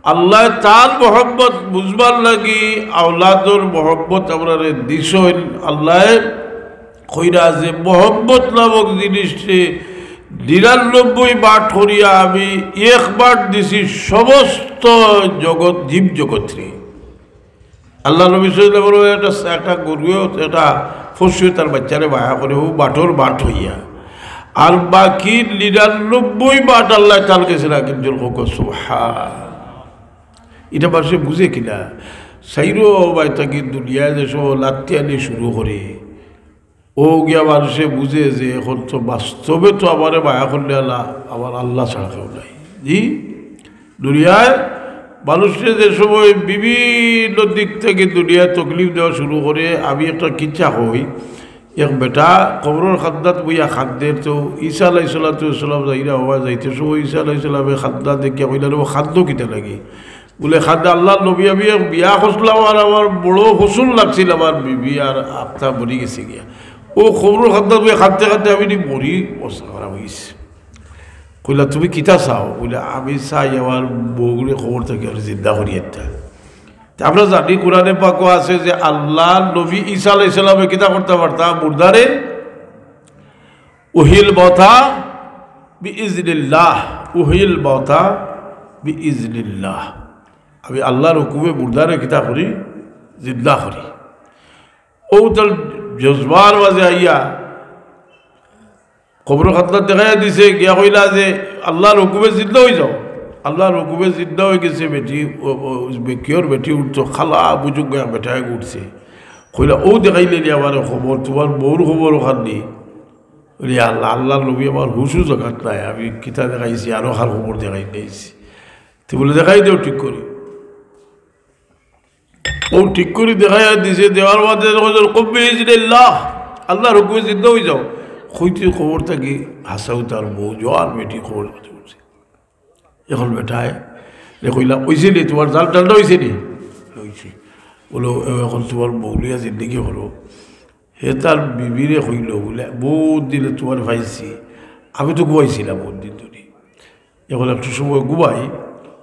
আল্লায় তার মহব্বত বুঝবার লাগি আওলাদর মহব্বত আমরারে দিছইন। আল্লায় কইরা যে মহব্বত নামক জিনিসরে নিরানব্বই বাট করিয়া আমি এক বাট দিছি সমস্ত জগৎ, জীব জগৎরে। আল্লাহ নবী সাল্লাল্লাহু আলাইহি ওয়াসাল্লাম একটা, একটা গরুয়ে, একটা পশুয়ে তার বাচ্চারে মায়া করে, ও বাটর বাট অইয়া। আর বাকি নিরানব্বই বাট আল্লায় তার গেছে রাখেন, জোরে কউক্কা সুবহান। এটা মানুষে বুঝে কিনা? সাইরো বাই থাকি দুনিয়ায় যে সব লাত্তি আনি শুরু করে, ও গিয়া মানুষে বুঝে যে এখন তো বাস্তবে তো আমারে মায়া করলে আলা, আমার আল্লাহ ছাড়া কেউ নাই। জি, দুনিয়ায় মানুষরে যে সময় বিভিন্ন দিক থাকি দুনিয়ায় তকলিফ দেওয়া শুরু করে, আমি একটা কিচ্ছা কই, এক বেটা কবরর কান্দাত বইয়া কান্দের, তো ঈসা আলাইহিস সালাতু ওয়াস সালাম যাইরা হবা যাইতে সময় ঈসা আলাইহিস সালামে কান্দা দেখিয়া কইলা, "রে, ও কান্দো কিতা লাগি?" বলে, "খান্দে আল্লাহর নবী, আমি এক বিয়া করছিলাম আর আমার বড় পছন্দ লাগছিল আমার বিবি, আর আফতা মরি গেছে গিয়া।" ও কবরর কান্দাত বইয়া কানতে কানতে আমি নি মরি, অবস্থা খারাপ অইগেছে। কইলা, "তুমি কিতা চাও?" বলে, "আমি চাই আমার বউগুরে কবর থাকি আর জিন্দা করি একটা।" তে আমরা জানি কোরআনে পাকও আছে যে আল্লাহর নবী ঈসা আলাইহিস সালামে কিতা করতা পারতা, মুর্দারে উহিল মতা বিইজনিল্লাহ, উহিল মতা বিইজনিল্লাহ। আমি আল্লাহর হুকুমে মুর্দারে কিতা করি? জিন্দা করি। ও তার জজবার মাঝে আইয়া কবরর কান্দাত দেখাইয়া দিছে, গিয়া কইলা যে, "আল্লাহর হুকুমে জিন্দা অই যাও।" আল্লাহর হুকুমে জিন্দা অই গেছে বেটি, ও, ও, বেকিওর বেটি উঠতো, খালা বুজুর্গ এক বেটায় উঠছে। কইলা, "ও দেখাইলে নি আমারে কবর, তুমার বউর কবর অখান নি?" বলে, "আল্লাহ, আল্লাহর নবী, আমার হুশও জাগাত নাই, আমি কিতা দেখাইছি, আরো কার কবর দেখাই দিছি।" তে বলে, "দেখাই দেও ঠিক করি।" ও ঠিক করি দেখাইয়া দিছে, দেওয়ার বাদে কইছে, "কুম বিইজনিল্লাহ, আল্লাহর হুকুমে জিন্দা অই যাও।" কইতে কবর থাকি হাছাউ তার বউ, জোয়ান বেটি কবর থাকি উঠছে। এখন বেটায় রে কইলা, "অইছে নি, তুমার জাল টালটা অইছে নি?" "অইছে।" বলো, "এ, এখন তুমার বউ লইয়া জিন্দেগি করো।" হে তার বিবিরে কইল, বলে, "বউত দিনে তুমারে পাইছি, আমি তো ঘুমাইছিলাম বউত দিন ধরি। এখন একটু সময় ঘুমাই,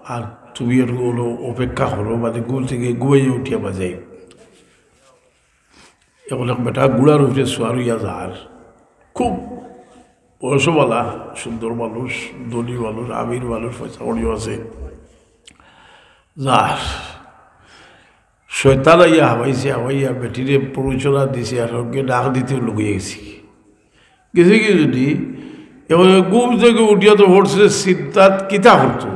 আর তুমি একটু অপেক্ষা করো, মানে ঘুম থাকি ঘুমাইয়া উঠিয়া বাজাই।" এখন এক বেটা ঘুড়ার উপরে সওয়ার অইয়া যার, খুব বয়সওয়ালা, সুন্দর মানুষ, ধনী মানুষ, আমির মানুষ, পয়সা কড়িও আছে। যার শয়তান আইয়া হামাইছে, হামাইয়া বেটিরে প্ররোচনা দিছে, আর ওকে ডাক দিতে লুকিয়ে গেছি। গেছে কি যদি, এবার ঘুম থাকি উঠিয়া তো পড়ছে, চিন্তাত কিতা করতো।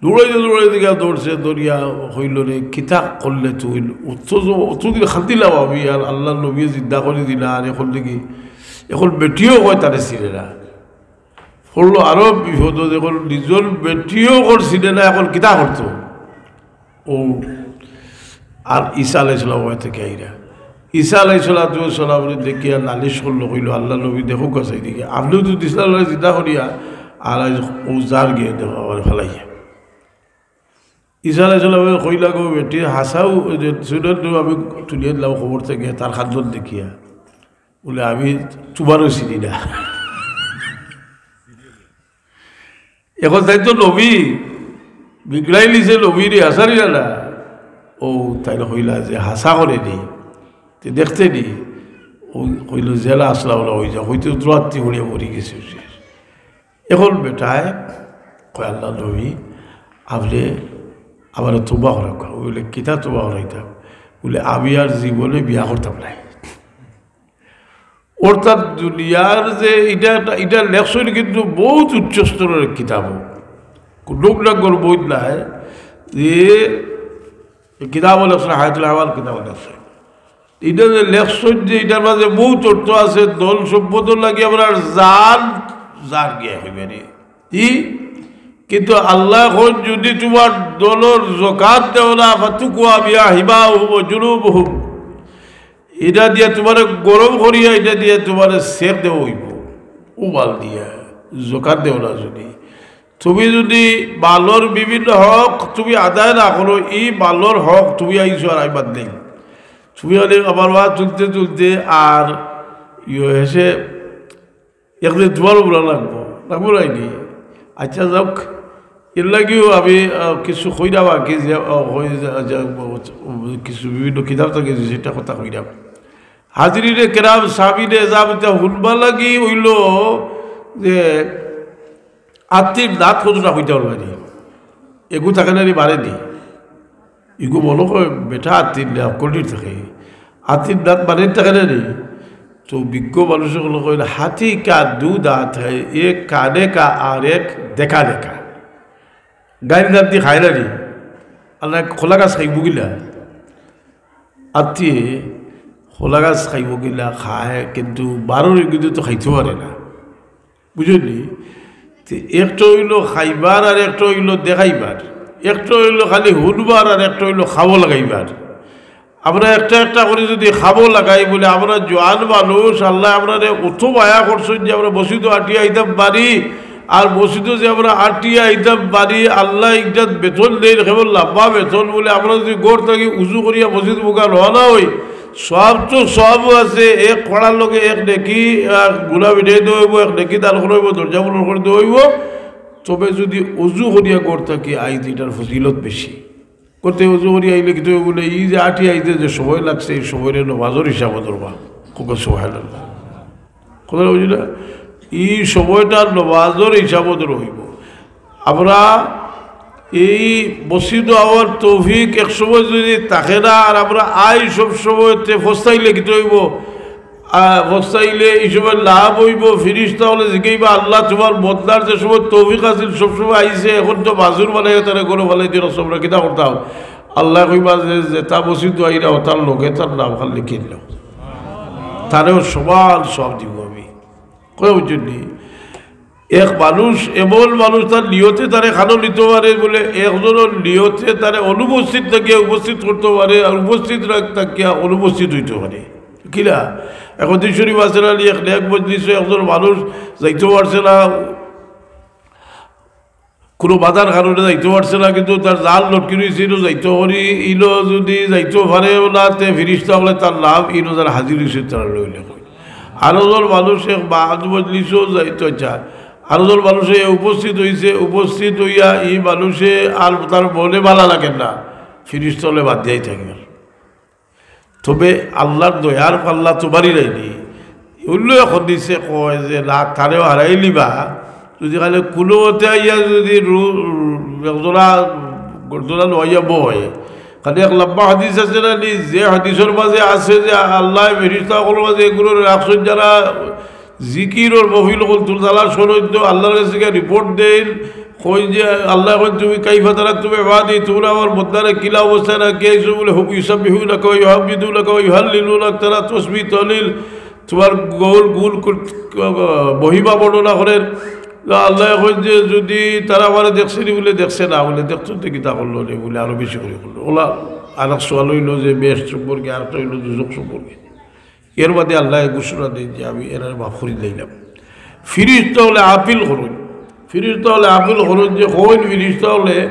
দৌড়াইতে দৌড়াইতে গিয়া ধরছে, ধরিয়া কইল, "রে, কিতা করলে তুই? অত জ-, অতদিন খান্দিলাম আমি, আর আল্লাহর নবীয়ে জিন্দা করি দিলা, আর এখন দেখি, এখন বেটিও কয় তারে চিনে না।" পড়লো আরো বিপদ, এখন নিজর বেটিও কর চিনে না, এখন কিতা করতো? ও আর ঈসা আলাইহিস সালাম অয় থাকি আইরা। ঈসা আলাইহিস সালাতু ওয়াস সালামরে দেখিয়া নালিশ করলো, কইল, "আল্লাহর নবী, দেখউক্কা চাই দেখি, আপনেও তো দিছলা আল্লাহরে জিন্দা করিয়া, আর আইজ ও যার গিয়া দেখো আমারে ফালাইয়া।" ঈসা আলাইহিস সালামে কইলা, "গো বেটি, হাছাউ ওই যে সুরের তো আমি তুলিয়া দিলাম কবর থাকি, তার কান্দন দেখিয়া।" বলে, "আমি তুমারেও চিনি না।" এখন তাইন তো নবী, বিগড়াইলিছে নবীরে, হাছাউ নি না। ও তাইন কইলা যে, "হাছা করে নি, তে দেখতে নি?" ও কইল, "যেলা আছলা অলা অই যা, অইতে তো রাত্রি পড়িয়া মরি গেছে।" এখন বেটায় কয়, "আল্লাহর নবী, আপনে আমারে তওবা করাউক্কা।" ও বলে, "কিতা তওবা করাইতাম?" বলে, "আমি আর জীবনে বিয়া করতাম নায়।" অর্থাৎ দুনিয়ার যে ইটা, ইটা লেখছইন কিন্তু বউত উচ্চ স্তরর কিতাব, কুনু ডাঙ্গর বই নায়। যে কিতাব লেখছইন, হায়াতুল আহওয়াল কিতাব লেখছইন। ইটা যে লেখছইন যে ইটার মাঝে বউত অর্থ আছে, ধন সম্পদ লাগি আমরার জান, জান গিয়া অইবে নি। কি? কিন্তু আল্লায় কইন, "যদি তুমার ধনর যাকাত দেও না, ফাতুকওয়া বিহা হিমাহুম ওয়া জুনুবুহুম।" ইটা দিয়া তুমারে গরম করিয়া, ইটা দিয়া তুমারে সেক দেওয়া অইবো। ও মাল দিয়া যাকাত দেও না যদি, তুমি যদি মালর বিভিন্ন হক তুমি আদায় না করো, ই মালর হক তুমি আইছো আর আইবার নেই। তুমি খালি আমার ওয়াজ তুলতে তুলতে আর ইয়ে হেষে একদিন তুমারও বুলা লাগবো, লাগবো নায় নি? আচ্ছা, যাউক, এর লাগিও আমি, আহ, কিছু কইরা বাকি যে, আহ, কই যে, যে, উম, কিছু বিভিন্ন কিতাব থাকি যে সেটা কথা কইরাম। হাজিরিনে কেরাম, সামিনে এজাম, ইতা হুনবার লাগি অইলো যে আত্তির দাঁত কতটা কইতা পারবা নি? এগু থাকে না নি, বাড়ে নি? ইগু মনো কয় বেটা আত্তির না, কলির থাকে। আত্তির দাঁত বাড়ির থাকে না নি? তো বিজ্ঞ মানুষ অকলে কইন, "হাতি কা দু দাঁত হ্যায়, এক কানে কা আর এক দেখা দেখা।" গাইর দাঁত দি খায় না নি? আর না কলা গাছ খাইবো গিলা? আত্তিয়ে কলা গাছ খাইবো গিলা খায়, কিন্তু বারোর ইগুদে তো খাইতে পারে না। বুঝলি? তে একটা অইলো খাইবার আর একটা অইলো দেখাইবার, একটা অইলো খালি হুনবার আর একটা অইলো খাবো লাগাইবার। আমরা একটা একটা করি যদি খাবো লাগাই বলে, আমরা জোয়ান মানুষ, আল্লায় আমরারে অত মায়া করছইন যে আমরা মসজিদো আটিয়া আইতাম পারি, আর মসজিদো যে আমরা আটিয়া আইতাম পারি, আল্লায় একটা বেতন দেইন, কেবল লম্বা বেতন বলে, আমরা যদি ঘর থাকি উজু করিয়া মসজিদ মুখা রওয়ানা অই, সওয়াব তো সওয়াবও আছে, এক পড়ার লগে এক নেকি, আহ, গুনা মিটাই দেওয়া অইবো, এক নেকি দান করা অইবো, দরজা বন্ধ করি দেওয়া অইবো। তবে যদি অজু করিয়া ঘর থাকি আইতে, ইটার ফজিলত বেশি। করতে অজু করিয়া আইলে কিন্তু বলে, ই যে আটি আইতে যে সময় লাগছে, ই সময়রে নমাজর হিসাবো ধরবা। খুব সুবহানাল্লাহ। কথা বুঝি না? ই সময়টা নমাজর হিসাবো ধরা অইবো। আমরা এই মসজিদো আওয়ার তৌফিক এক সময় যদি থাকে না, আর আমরা আই সব সময়, তে ফস্তাইলে কিতা অইবো? আ, ফস্তাইলে ই সময় লাভ অইবো, ফিরিস্তা অকলে জিকাইবা, "আল্লাহ, তুমার বন্দার যে সময় তৌফিক আছিল, সব সময় আইছে, এখন তো মাজুর বানাইয়া তারে ঘরো ফালাই দিলাইছো, আমরা কিতা করতাম?" আল্লায় কইবা যে, "যেতা মসজিদো আইরা, অতার লগে তার নাম খান লিখিলাও, তারেও সমান সওয়াব দিমু আমি।" কথা বুঝছইন নি? এক মানুষ, এমন মানুষ তার নিয়তে তারে খানো নিতে পারে বলে, একজনের নিয়তে তারে অনুপস্থিত থাকিয়া উপস্থিত করতে পারে, আর উপস্থিত রাখ-, থাকিয়া অনুপস্থিত হইতে পারে। কিলা? এক হাদিস শরীফ আছে না, এক নেক মজলিসে একজন মানুষ যাইতে পারছে না, কোনো বাধার কারণে যাইতে পারছে না, কিন্তু তার জাল লটকি রইছে, ইনো যাইতে পারি, ইনো যদি যাইতে পারে না, তে ফিরিস্তা বলে তার নাম, ইনো যারা হাজির হইছে তারা লইলে কই। আরো জন মানুষ এক বাদ মজলিসও যাইতে চায়, আরো জন মানুষে উপস্থিত হইছে, উপস্থিত হইয়া এই মানুষে আর তার মনে ভালা লাগে না, ফিরিস্তা হলে বাদ দিয়াই থাকবে। তবে আল্লাহর দয়ার পাল্লা তো বাড়ি যায়নি। অন্য এক হাদিসে কয় যে না, তারেও হারাই লিবা। যদি খালি কোনো মতে আইয়া যদি রু-, একজোড়া গর্দনা নোয়াইয়া বয়, খালি এক লম্বা হাদিস আছে না নি, যে হাদিসের মাঝে আছে যে আল্লাহ ফেরিস্তা অকলর মাঝে এগুলোর রাখছেন যারা জিকিরর মহফিল অকল তুলতালা শোনেন তো আল্লাহর কাছে গিয়া রিপোর্ট দেন, কই যে আল্লাহ কই, "তুমি কাইফা তারাকতুম ইবাদি, তোমরা আমার বন্দারে কিলা অবস্থায় রাখি আইছো?" বলে, "হুম ইউসাব্বিহুনাকা ওয়া ইউহাম্মিদুনাকা ওয়া ইউহাল্লিলুনাকা", তারা তসবিহ তহলিল, তোমার গৌল গুল কর-, মহিমা বর্ণনা করেন। আল্লাহ কই যে যদি তারা আমারে দেখছে নি, বলে, "দেখছে না", বলে, "দেখছো তো কিতা করলো রে?" বলে, "আরো বেশি করে করলো।" ওলা আর এক সওয়াল হইলো যে বেহেশত সম্পর্কে, আর একটা হইলো দুজখ সম্পর্কে। এর বাদে আল্লাহ ঘোষণা দেন যে আমি এরারে মাফ করি দিলাম। ফিরিস্তা হলে আপিল করুন, ফিরিস্তা হলে আপিল করুন যে কইন ফিরিস্তা হলে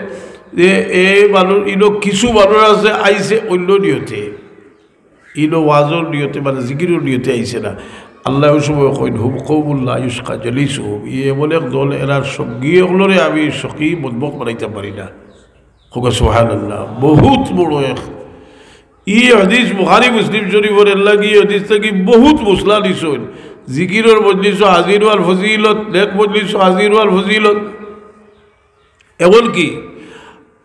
যে এই মানুষ, ইনো কিছু মানুষ আছে আইছে অন্য নিয়তে, ইনো ওয়াজর নিয়তে, মানে জিকিরর নিয়তে আইছে না। আল্লাহ ওই সময় কইন, "হুম কওমুন লা ইউশকা জালিসুহুম", ই এমন এক দল, এরার সঙ্গী অকলরে আমি সখী বদবক বানাইতাম পারি না। হোক সুবহানাল্লাহ, বহুত বড় এক ই হাদিস বুখারী মুসলিম শরীফর, এর লাগি ই হাদিস থাকি বহুত মসলা নিছইন। জিকিরর মজলিসো হাজির হওয়ার ফজিলত, নেক মজলিসো হাজির হওয়ার ফজিলত। এমনকি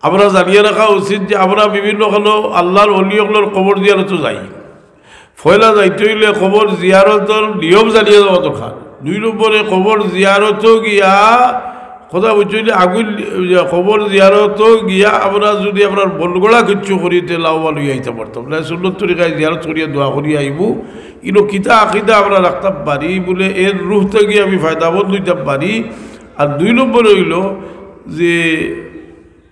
আমরা জানিয়া রাখা উচিত যে আমরা বিভিন্ন খানো আল্লাহর ওলি অকলর কবর জিয়ারতো যাই। পয়লা যাইতে হইলে কবর জিয়ারতর নিয়ম জানিয়া যাওয়া দরকার। দুই নম্বরে কবর জিয়ারতো গিয়া কথা বুঝছইন নি, আগুন, ইয়া, কবর জিয়ারতো গিয়া আমরা যদি আমরার মনগড়া কিচ্ছু করি, তে লাভবান হইয়া আইতাম পারতাম না। সুন্নত তরিকায় জিয়ারত করিয়া দোয়া করিয়া আইমু, ইনো কিতা আকিদা আমরা রাখতাম পারি, বলে এর রুহ থাকি আমি ফায়দামন্দ হইতাম পারি। আর দুই নম্বর হইলো যে,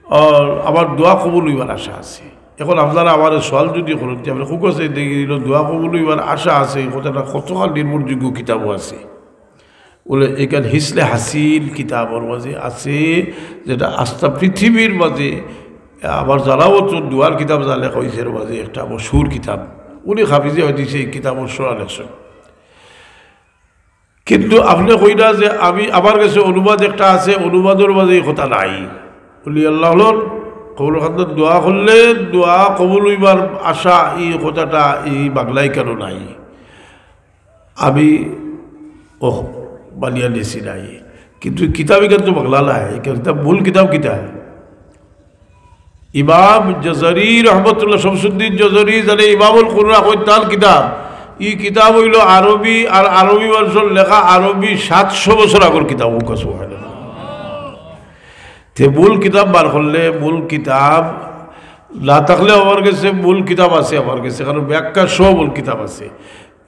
আর আমার দোয়া কবুল হইবার আশা আছে। এখন আপনারা আমার সওয়াল যদি করেন, যে আমরা খুব আছে দেখি দিল দোয়া কবুল হইবার আশা আছে, এই কথাটা কতখান নির্ভরযোগ্য কিতাবও আছে। বলে, এখান হিসনে হাসিল কিতাবর মাঝে আছে, যেটা আস্তা পৃথিবীর মাঝে আমার জানা মতো দুয়ার কিতাব যা লেখা হয়েছে এর মাঝে একটা মশহুর কিতাব। উনি হাফিজে হাদিসে এই কিতাবর সরা লেখছেন। কিন্তু আপনি কইরা যে আমি, আমার কাছে অনুবাদ একটা আছে, অনুবাদর মাঝে এই কথা নাই। বলি, আল্লাহ হলর কবুল খান্দার দোয়া করলে দোয়া কবুল হইবার আশা, এই কথাটা এই বাংলায় কেন নাই? আমি, ওহ, বানিয়া নিছি নাই। কিন্তু কিতাব ইখান তো বাংলা নাই, ইখান কিতাব, মূল কিতাব কিতা? ইমাম জজরি রহমতুল্লাহ, শামসুদ্দিন জজরি, যারে ইমামুল কুররা কইন, তার কিতাব। ই কিতাব হইল আরবি, আর আরবি মানুষর লেখা, আরবি সাতশো বছর আগর কিতাব। হোক সুবহানাল্লাহ। তে মূল কিতাব বার করলে, মূল কিতাব না থাকলে আমার কাছে মূল কিতাব আছে, আমার কাছে, কারণ ব্যাখ্যা সহ মূল কিতাব আছে।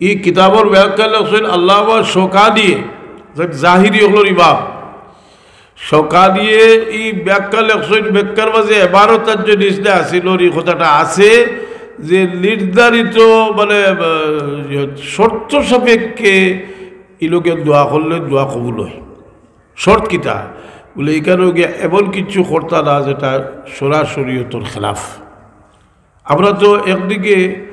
ই কিতাবর ব্যাখ্যা লেখছেন আল্লামা শোকানিয়ে, জাহিরি অকলর ইমাম। শোকানিয়ে ই ব্যাখ্যা লেখছেন, ব্যাখ্যার মাঝে এবারও তার যে নিচে আছিল, এই কথাটা আছে যে নির্ধারিত, মানে, আহ, শর্ত সাপেক্ষে ই লোকে দোয়া করলে দোয়া কবুল হয়। শর্ত কিতা? বলে, এখানেও গিয়া এমন কিছু করতা না যেটা সরাসরি শরীয়তর খেলাফ। আমরা তো একদিকে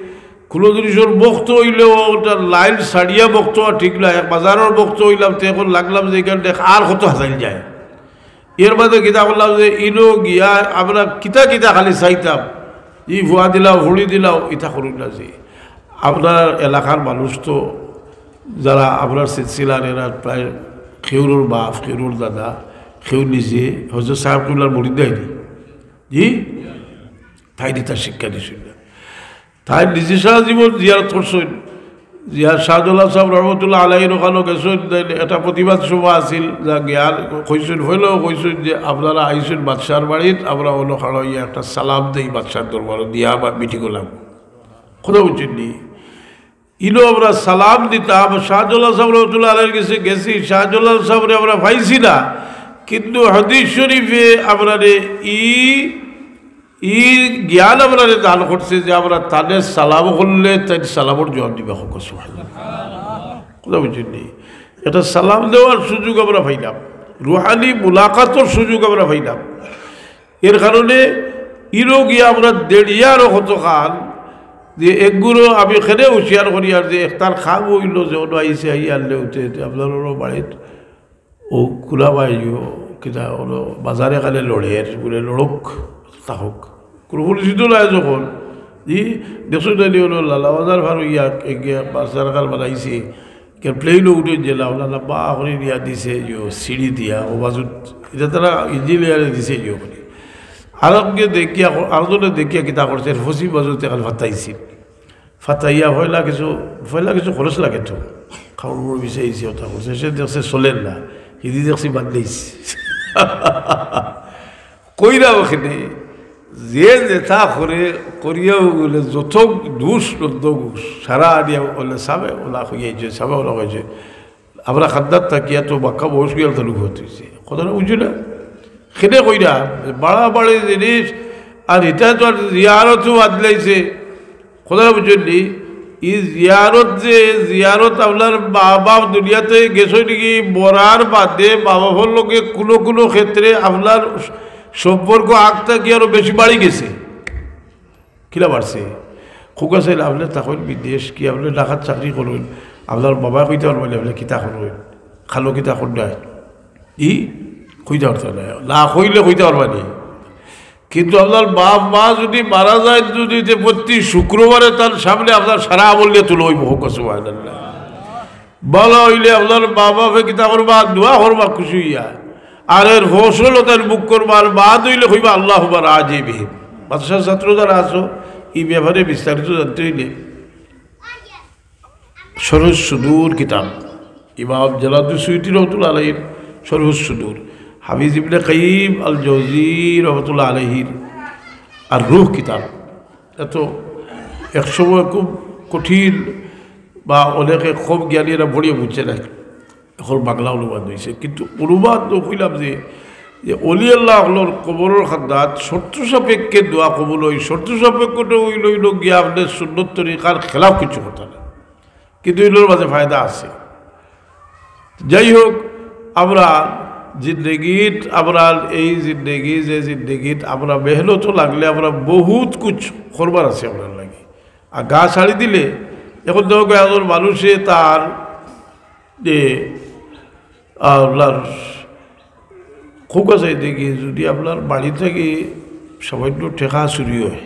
কোনো জিনিসর ভক্ত হইলেও ওটা লাইন ছাড়িয়া ভক্ত হওয়া ঠিক না। এক বাজারর ভক্ত হইলাম, তো এখন লাগলাম যে এখান দেখ আর কত হাজাইল যায়। এর মাঝে কিতা করলাম যে ইনো গিয়া আমরা কিতা কিতা খালি চাইতাম, ই ফুয়া দিলাও, হুড়ি দিলাও, ইতা করুন না যে। আপনার এলাকার মানুষ তো যারা আপনার সিলসিলার এরা প্রায় খেউরর বাপ, খেউরর দাদা, খেউ নিজে হজরত সাহেব কিবলার মুরিদ দেয়নি। জি? তাই দিতা শিক্ষা দিছিল। তাই নিজে সারা জীবন জিয়ারত করছেন। জিয়ার শাহদুল্লাহ সাহেব রহমতুল্লাহ আলাইহির ওখানে গেছেন, then একটা প্রতিবাদ সভা আছিল, যা গিয়ার কইছেন, হইলেও কইছেন যে আপনারা আইছেন বাদশার বাড়িত, আমরা অন্য খাড়া হইয়া একটা সালাম দেই বাদশার দরবারও দিয়া বা মিটিং করলাম। কথা বুঝছেন নি? ইনো আমরা সালাম দিতাম, শাহজালাল সাহেব রহমতুল্লাহ আলাইহির গেছে গেছি, শাহজালাল সাহেবরে আমরা পাইছি না, কিন্তু হাদিস শরীফে আমরারে ই ই জ্ঞান আমরারে দান করছে যে আমরা তানে সালাম করলে তাইন সালামর জবাব দিবা। কথা বুঝছইন নি? একটা সালাম দেওয়ার সুযোগ আমরা পাইলাম, রুহানি মুলাকাতর সুযোগ আমরা পাইলাম। এর কারণে ইনো গিয়া আমরা দেড়িয়া আরো কতখান যে একগুলো আমি এখানে হুঁশিয়ার করি আর যে একটার খাম অইলো যে অনো আইছে, আই আনলে উঠে উঠে আপনার অনো বাড়িত ও কুলাবাই ও কিতা অনো বাজারে কালে লড়ে আর বলে লড়ুক, তা হোক। কোনো পরিচিত নাই যখন, ই দেখছো জানি অনো লালা বাজার ফার ইয়া এগিয়ে বাজার কাল বানাইছে, কে প্লেনও উঠে গেলা, ওলা লম্বা করে দিয়া দিছে যে সিঁড়ি দিয়া, ও বাজুত, এটা তারা ইঞ্জিনিয়ারে দিছে যে ওখানে। আর আমাকে দেখিয়া, আর জনে দেখিয়া কিতা করছে, এর ফসি বাজুতে কাল ফাতাইছিল। ফাতাইয়া পয়লা কিছু, পয়লা কিছু খরচ লাগে তো। খাওয়ার উপর বিষয় এসে ওটা করছে, সে দেখছে চলেন না, হিদি দেখছি বাদ দিয়েছি। কইরা ওখানে যে যেটা করে, করিয়াও বলে যত দুষ, তত ঘুষ, সারা আনিয়া বলে সাবে ওলা হইয়াছে, সাবে ওলা হয়েছে। আমরা খাদ্দার থাকিয়া তো বাক্কা বয়স গিয়াল তালু হতে হয়েছে। কথাটা বুঝছো না? খেতে কইরা, বাড়াবাড়ি জিনিস, আর এটা তো আর জিয়ারতও বাদ লাইছে। কথাটা বুঝছইন নি? ই জিয়ারত যে, জিয়ারত আপনার মা বাপ দুনিয়াতে গেছে নাকি, মরার বাদে মা বাপর লগে কোনো কোনো ক্ষেত্রে আপনার সম্পর্ক আগ থাকি আরো বেশি বাড়ি গেছে। কিলা বাড়ছে? খুব আছে, আপনি তখন বিদেশ কি, আপনি ঢাকাত চাকরি করইন, আপনার বাবা কইতে পারবেন, আপনি কিতা করইন, খালো কিতা করবেন, ই কইতে পারতো না, না কইলে কইতে পারবা নি। কিন্তু আপনার বাপ মা যদি মারা যায়, যদি যে প্রতি শুক্রবারে তার সামনে আপনার সারা আমল নিয়ে তুলো, ওই মুখ সুবহানাল্লাহ। ভালা অইলে আপনার মা বাপে কিতা করবা, দোয়া করবা খুশি হইয়া, আর এর ফসল তার মুখ করবা, আর বাদ অইলে কইবা আল্লাহুম্মা রাজি বিহিম। মাদ্রাসার ছাত্র যারা আছো, এই ব্যাপারে বিস্তারিত জানতে হইলে শরহুস সুদুর কিতাব, ইমাম জালালউদ্দিন সুয়ুতী রহমতুল্লাহ আলাইহির শরহুস সুদুর, হাফিজ ইবনে কাইয়িম আল জৌজি রহমতুল্লাহ আলাইহির আর রুহ কিতাব। এত এক সময় খুব কঠিন বা অনেকে কম জ্ঞানী এরা পড়িয়া বুঝছে না, এখন বাংলা অনুবাদ হয়েছে। কিন্তু অনুবাদ তো কইলাম যে, যে অলি আল্লাহ অকলর কবরর খান্দাত শর্ত সাপেক্ষে দোয়া কবুল হয়, শর্ত সাপেক্ষটা হইল, হইল গিয়া আপনার সুন্নত তরিকার খেলাফ কিছু কথা না, কিন্তু এগুলোর মাঝে ফায়দা আছে। যাই হোক, আমরা জিন্দেগিত, আমরা এই জিন্দেগি, যে জিন্দেগিত আমরা মেহনত লাগলে আমরা বহুত কুছ করবার আছে আমরার লাগি। আর গা ছাড়ি দিলে, এখন দেখো একজন মানুষে তার যে আপনার খুব আছে দেখি, যদি আপনার বাড়ি থাকি সামান্য টেকা চুরি হয়,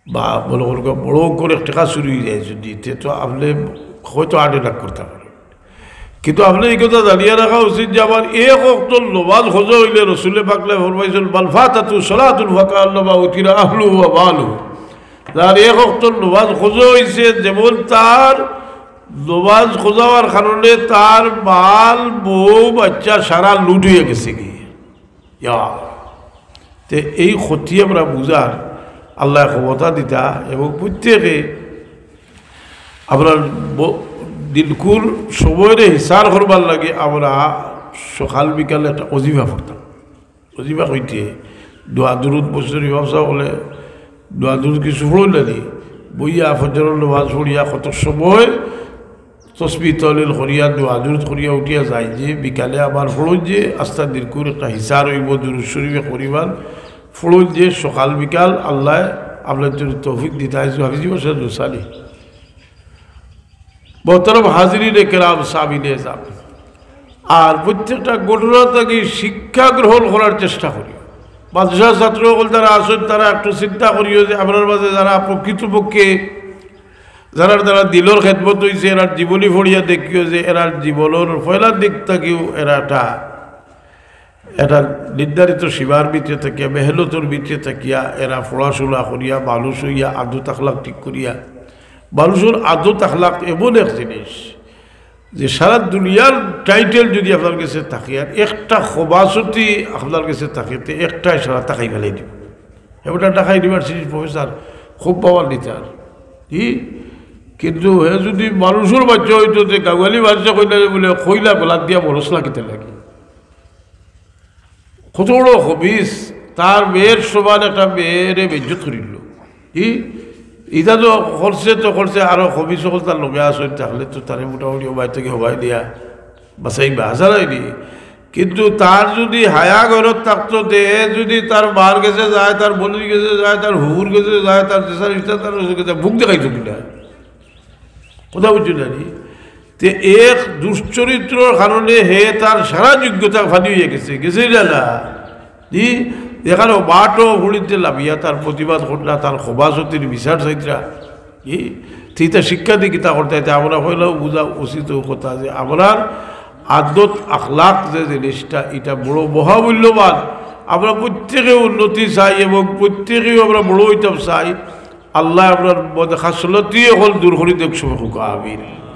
বা মনে করুন বড় করে টেকা চুরি হয়ে যায়, যদি তে তো আপনি হয়তো আট লাখ করতে পারেন। কিন্তু আপনি এই কথা জানিয়ে রাখা উচিত যে আমার এক অক্ত নমাজ খোঁজা হইলে রসুলে পাকলে ফরমাইছেন, "মাল ফাতাতু সালাতুন ফাকান্নামা উতিরা আহলুহু ওয়া মালুহু।" যার এক অক্ত নমাজ খোঁজা হইছে, যেমন তার নমাজ খোঁজা হওয়ার কারণে তার মাল, বউ, বাচ্চা সারা লুট হইয়া গেছে কি। ইয়া। তে এই ক্ষতি আমরা বুঝার আল্লাহ ক্ষমতা দিতা এবং প্রত্যেকে আমরা ব-, দিনকুর সময়রে হিসার করবার লাগে আমরা সকাল বিকালে একটা অজিফা পড়তাম। অজিফা কইতে দোয়া দুরুদ বছর ইমাম সাহেব বলে দোয়া দুরুদ কিছু পড়ইন না নি? বইয়া ফজরর নমাজ পড়িয়া কত সময় তসবি তহলিল করিয়া দোয়া দুরুদ করিয়া উঠিয়া যায় যে বিকালে আবার পড়ইন যে আস্তা দিনকুর একটা হিসার হইব দুরুদ শরীফে করিবার পড়ইন যে সকাল বিকাল আল্লাহ আপনার জন্য তৌফিক দিতা আইসু হাফিজি বসে দোসালি। মোহতরম হাজিরিনে কেরাম, সামিনে এজাম, আর প্রত্যেকটা ঘটনা থাকি শিক্ষা গ্রহণ করার চেষ্টা করি। মাদ্রাসার ছাত্র সকল যারা আছেন, তারা একটু চিন্তা করিও যে আমরার মাঝে যারা প্রকৃতপক্ষে যারা, যারা দিলর খেদমত হইছে, এরার জীবনী পড়িয়া দেখিও যে এরার জীবনর পয়লার দিক থাকিও এরা একটা, এটা নির্ধারিত সীমার ভিতরে থাকিয়া, মেহনতর ভিতরে থাকিয়া এরা পড়াশোনা করিয়া, মানুষ হইয়া, আদত আখলাক ঠিক করিয়া। মানুষর আদত আখলাক এমন এক জিনিস যে সারা দুনিয়ার টাইটেল যদি আপনার কাছে থাকে আর একটা খবাসতি আপনার কাছে থাকে, তে একটাই সারা তাকাই ফেলাই দিব। এবার ঢাকা ইউনিভার্সিটির প্রফেসর খুব পাওয়ার লিডার, কি কিন্তু হে যুদি মানুষর বাচ্চা অইতো, তে গাওয়ালি বাচ্চা কইলা যে বুলে, "কইলা গলাত দিয়া বরস লাগিতে লাগি।" কত বড় খবিস, তার মেয়ের সমান একটা মেয়েরে বেইজ্জত করিল। কি? ইটা তো করছে, তো করছে, আরো খবিস অকল তার লগে আছইন, তাইলে তো তারে মোটামুটি ও বাড়ি থাকি হবাই দিয়া বাঁচাইবা, হাছা নায়নি? কিন্তু তার যুদি হায়া ঘরত থাকতো, তে যুদি তার মার গেছে যায়, তার বইনর গেছে যায়, তার হুর গেছে যায়, তার জেঠার ইটা তার গেছে যায়, মুখ দেখাইতো কিনা? কথা বুঝছো না নি? তে এক দুশ্চরিত্রর কারণে হে তার সারা যোগ্যতা ফানি অইয়া গেছে, গেছে না, না? জি, এখানো বাটো ফুড়িতে লাভিয়া তার প্রতিবাদ করলা, তার খবাসতির বিচার চাইতরা। জি, তে ইতা শিক্ষা দি কিতা করতে, ইতা আমরা পয়লাউ বুঝা উচিত অউ কথা যে আমরার আদত আখলাক যে জিনিসটা, ইটা বড় মহামূল্যবান। আমরা প্রত্যেকে উন্নতি চাই এবং প্রত্যেকেউ আমরা বড় অইতাম চাই। আল্লায় আমরার বদ খাসলতি অকল দূর করি দেউক, সবে কউক আমিন।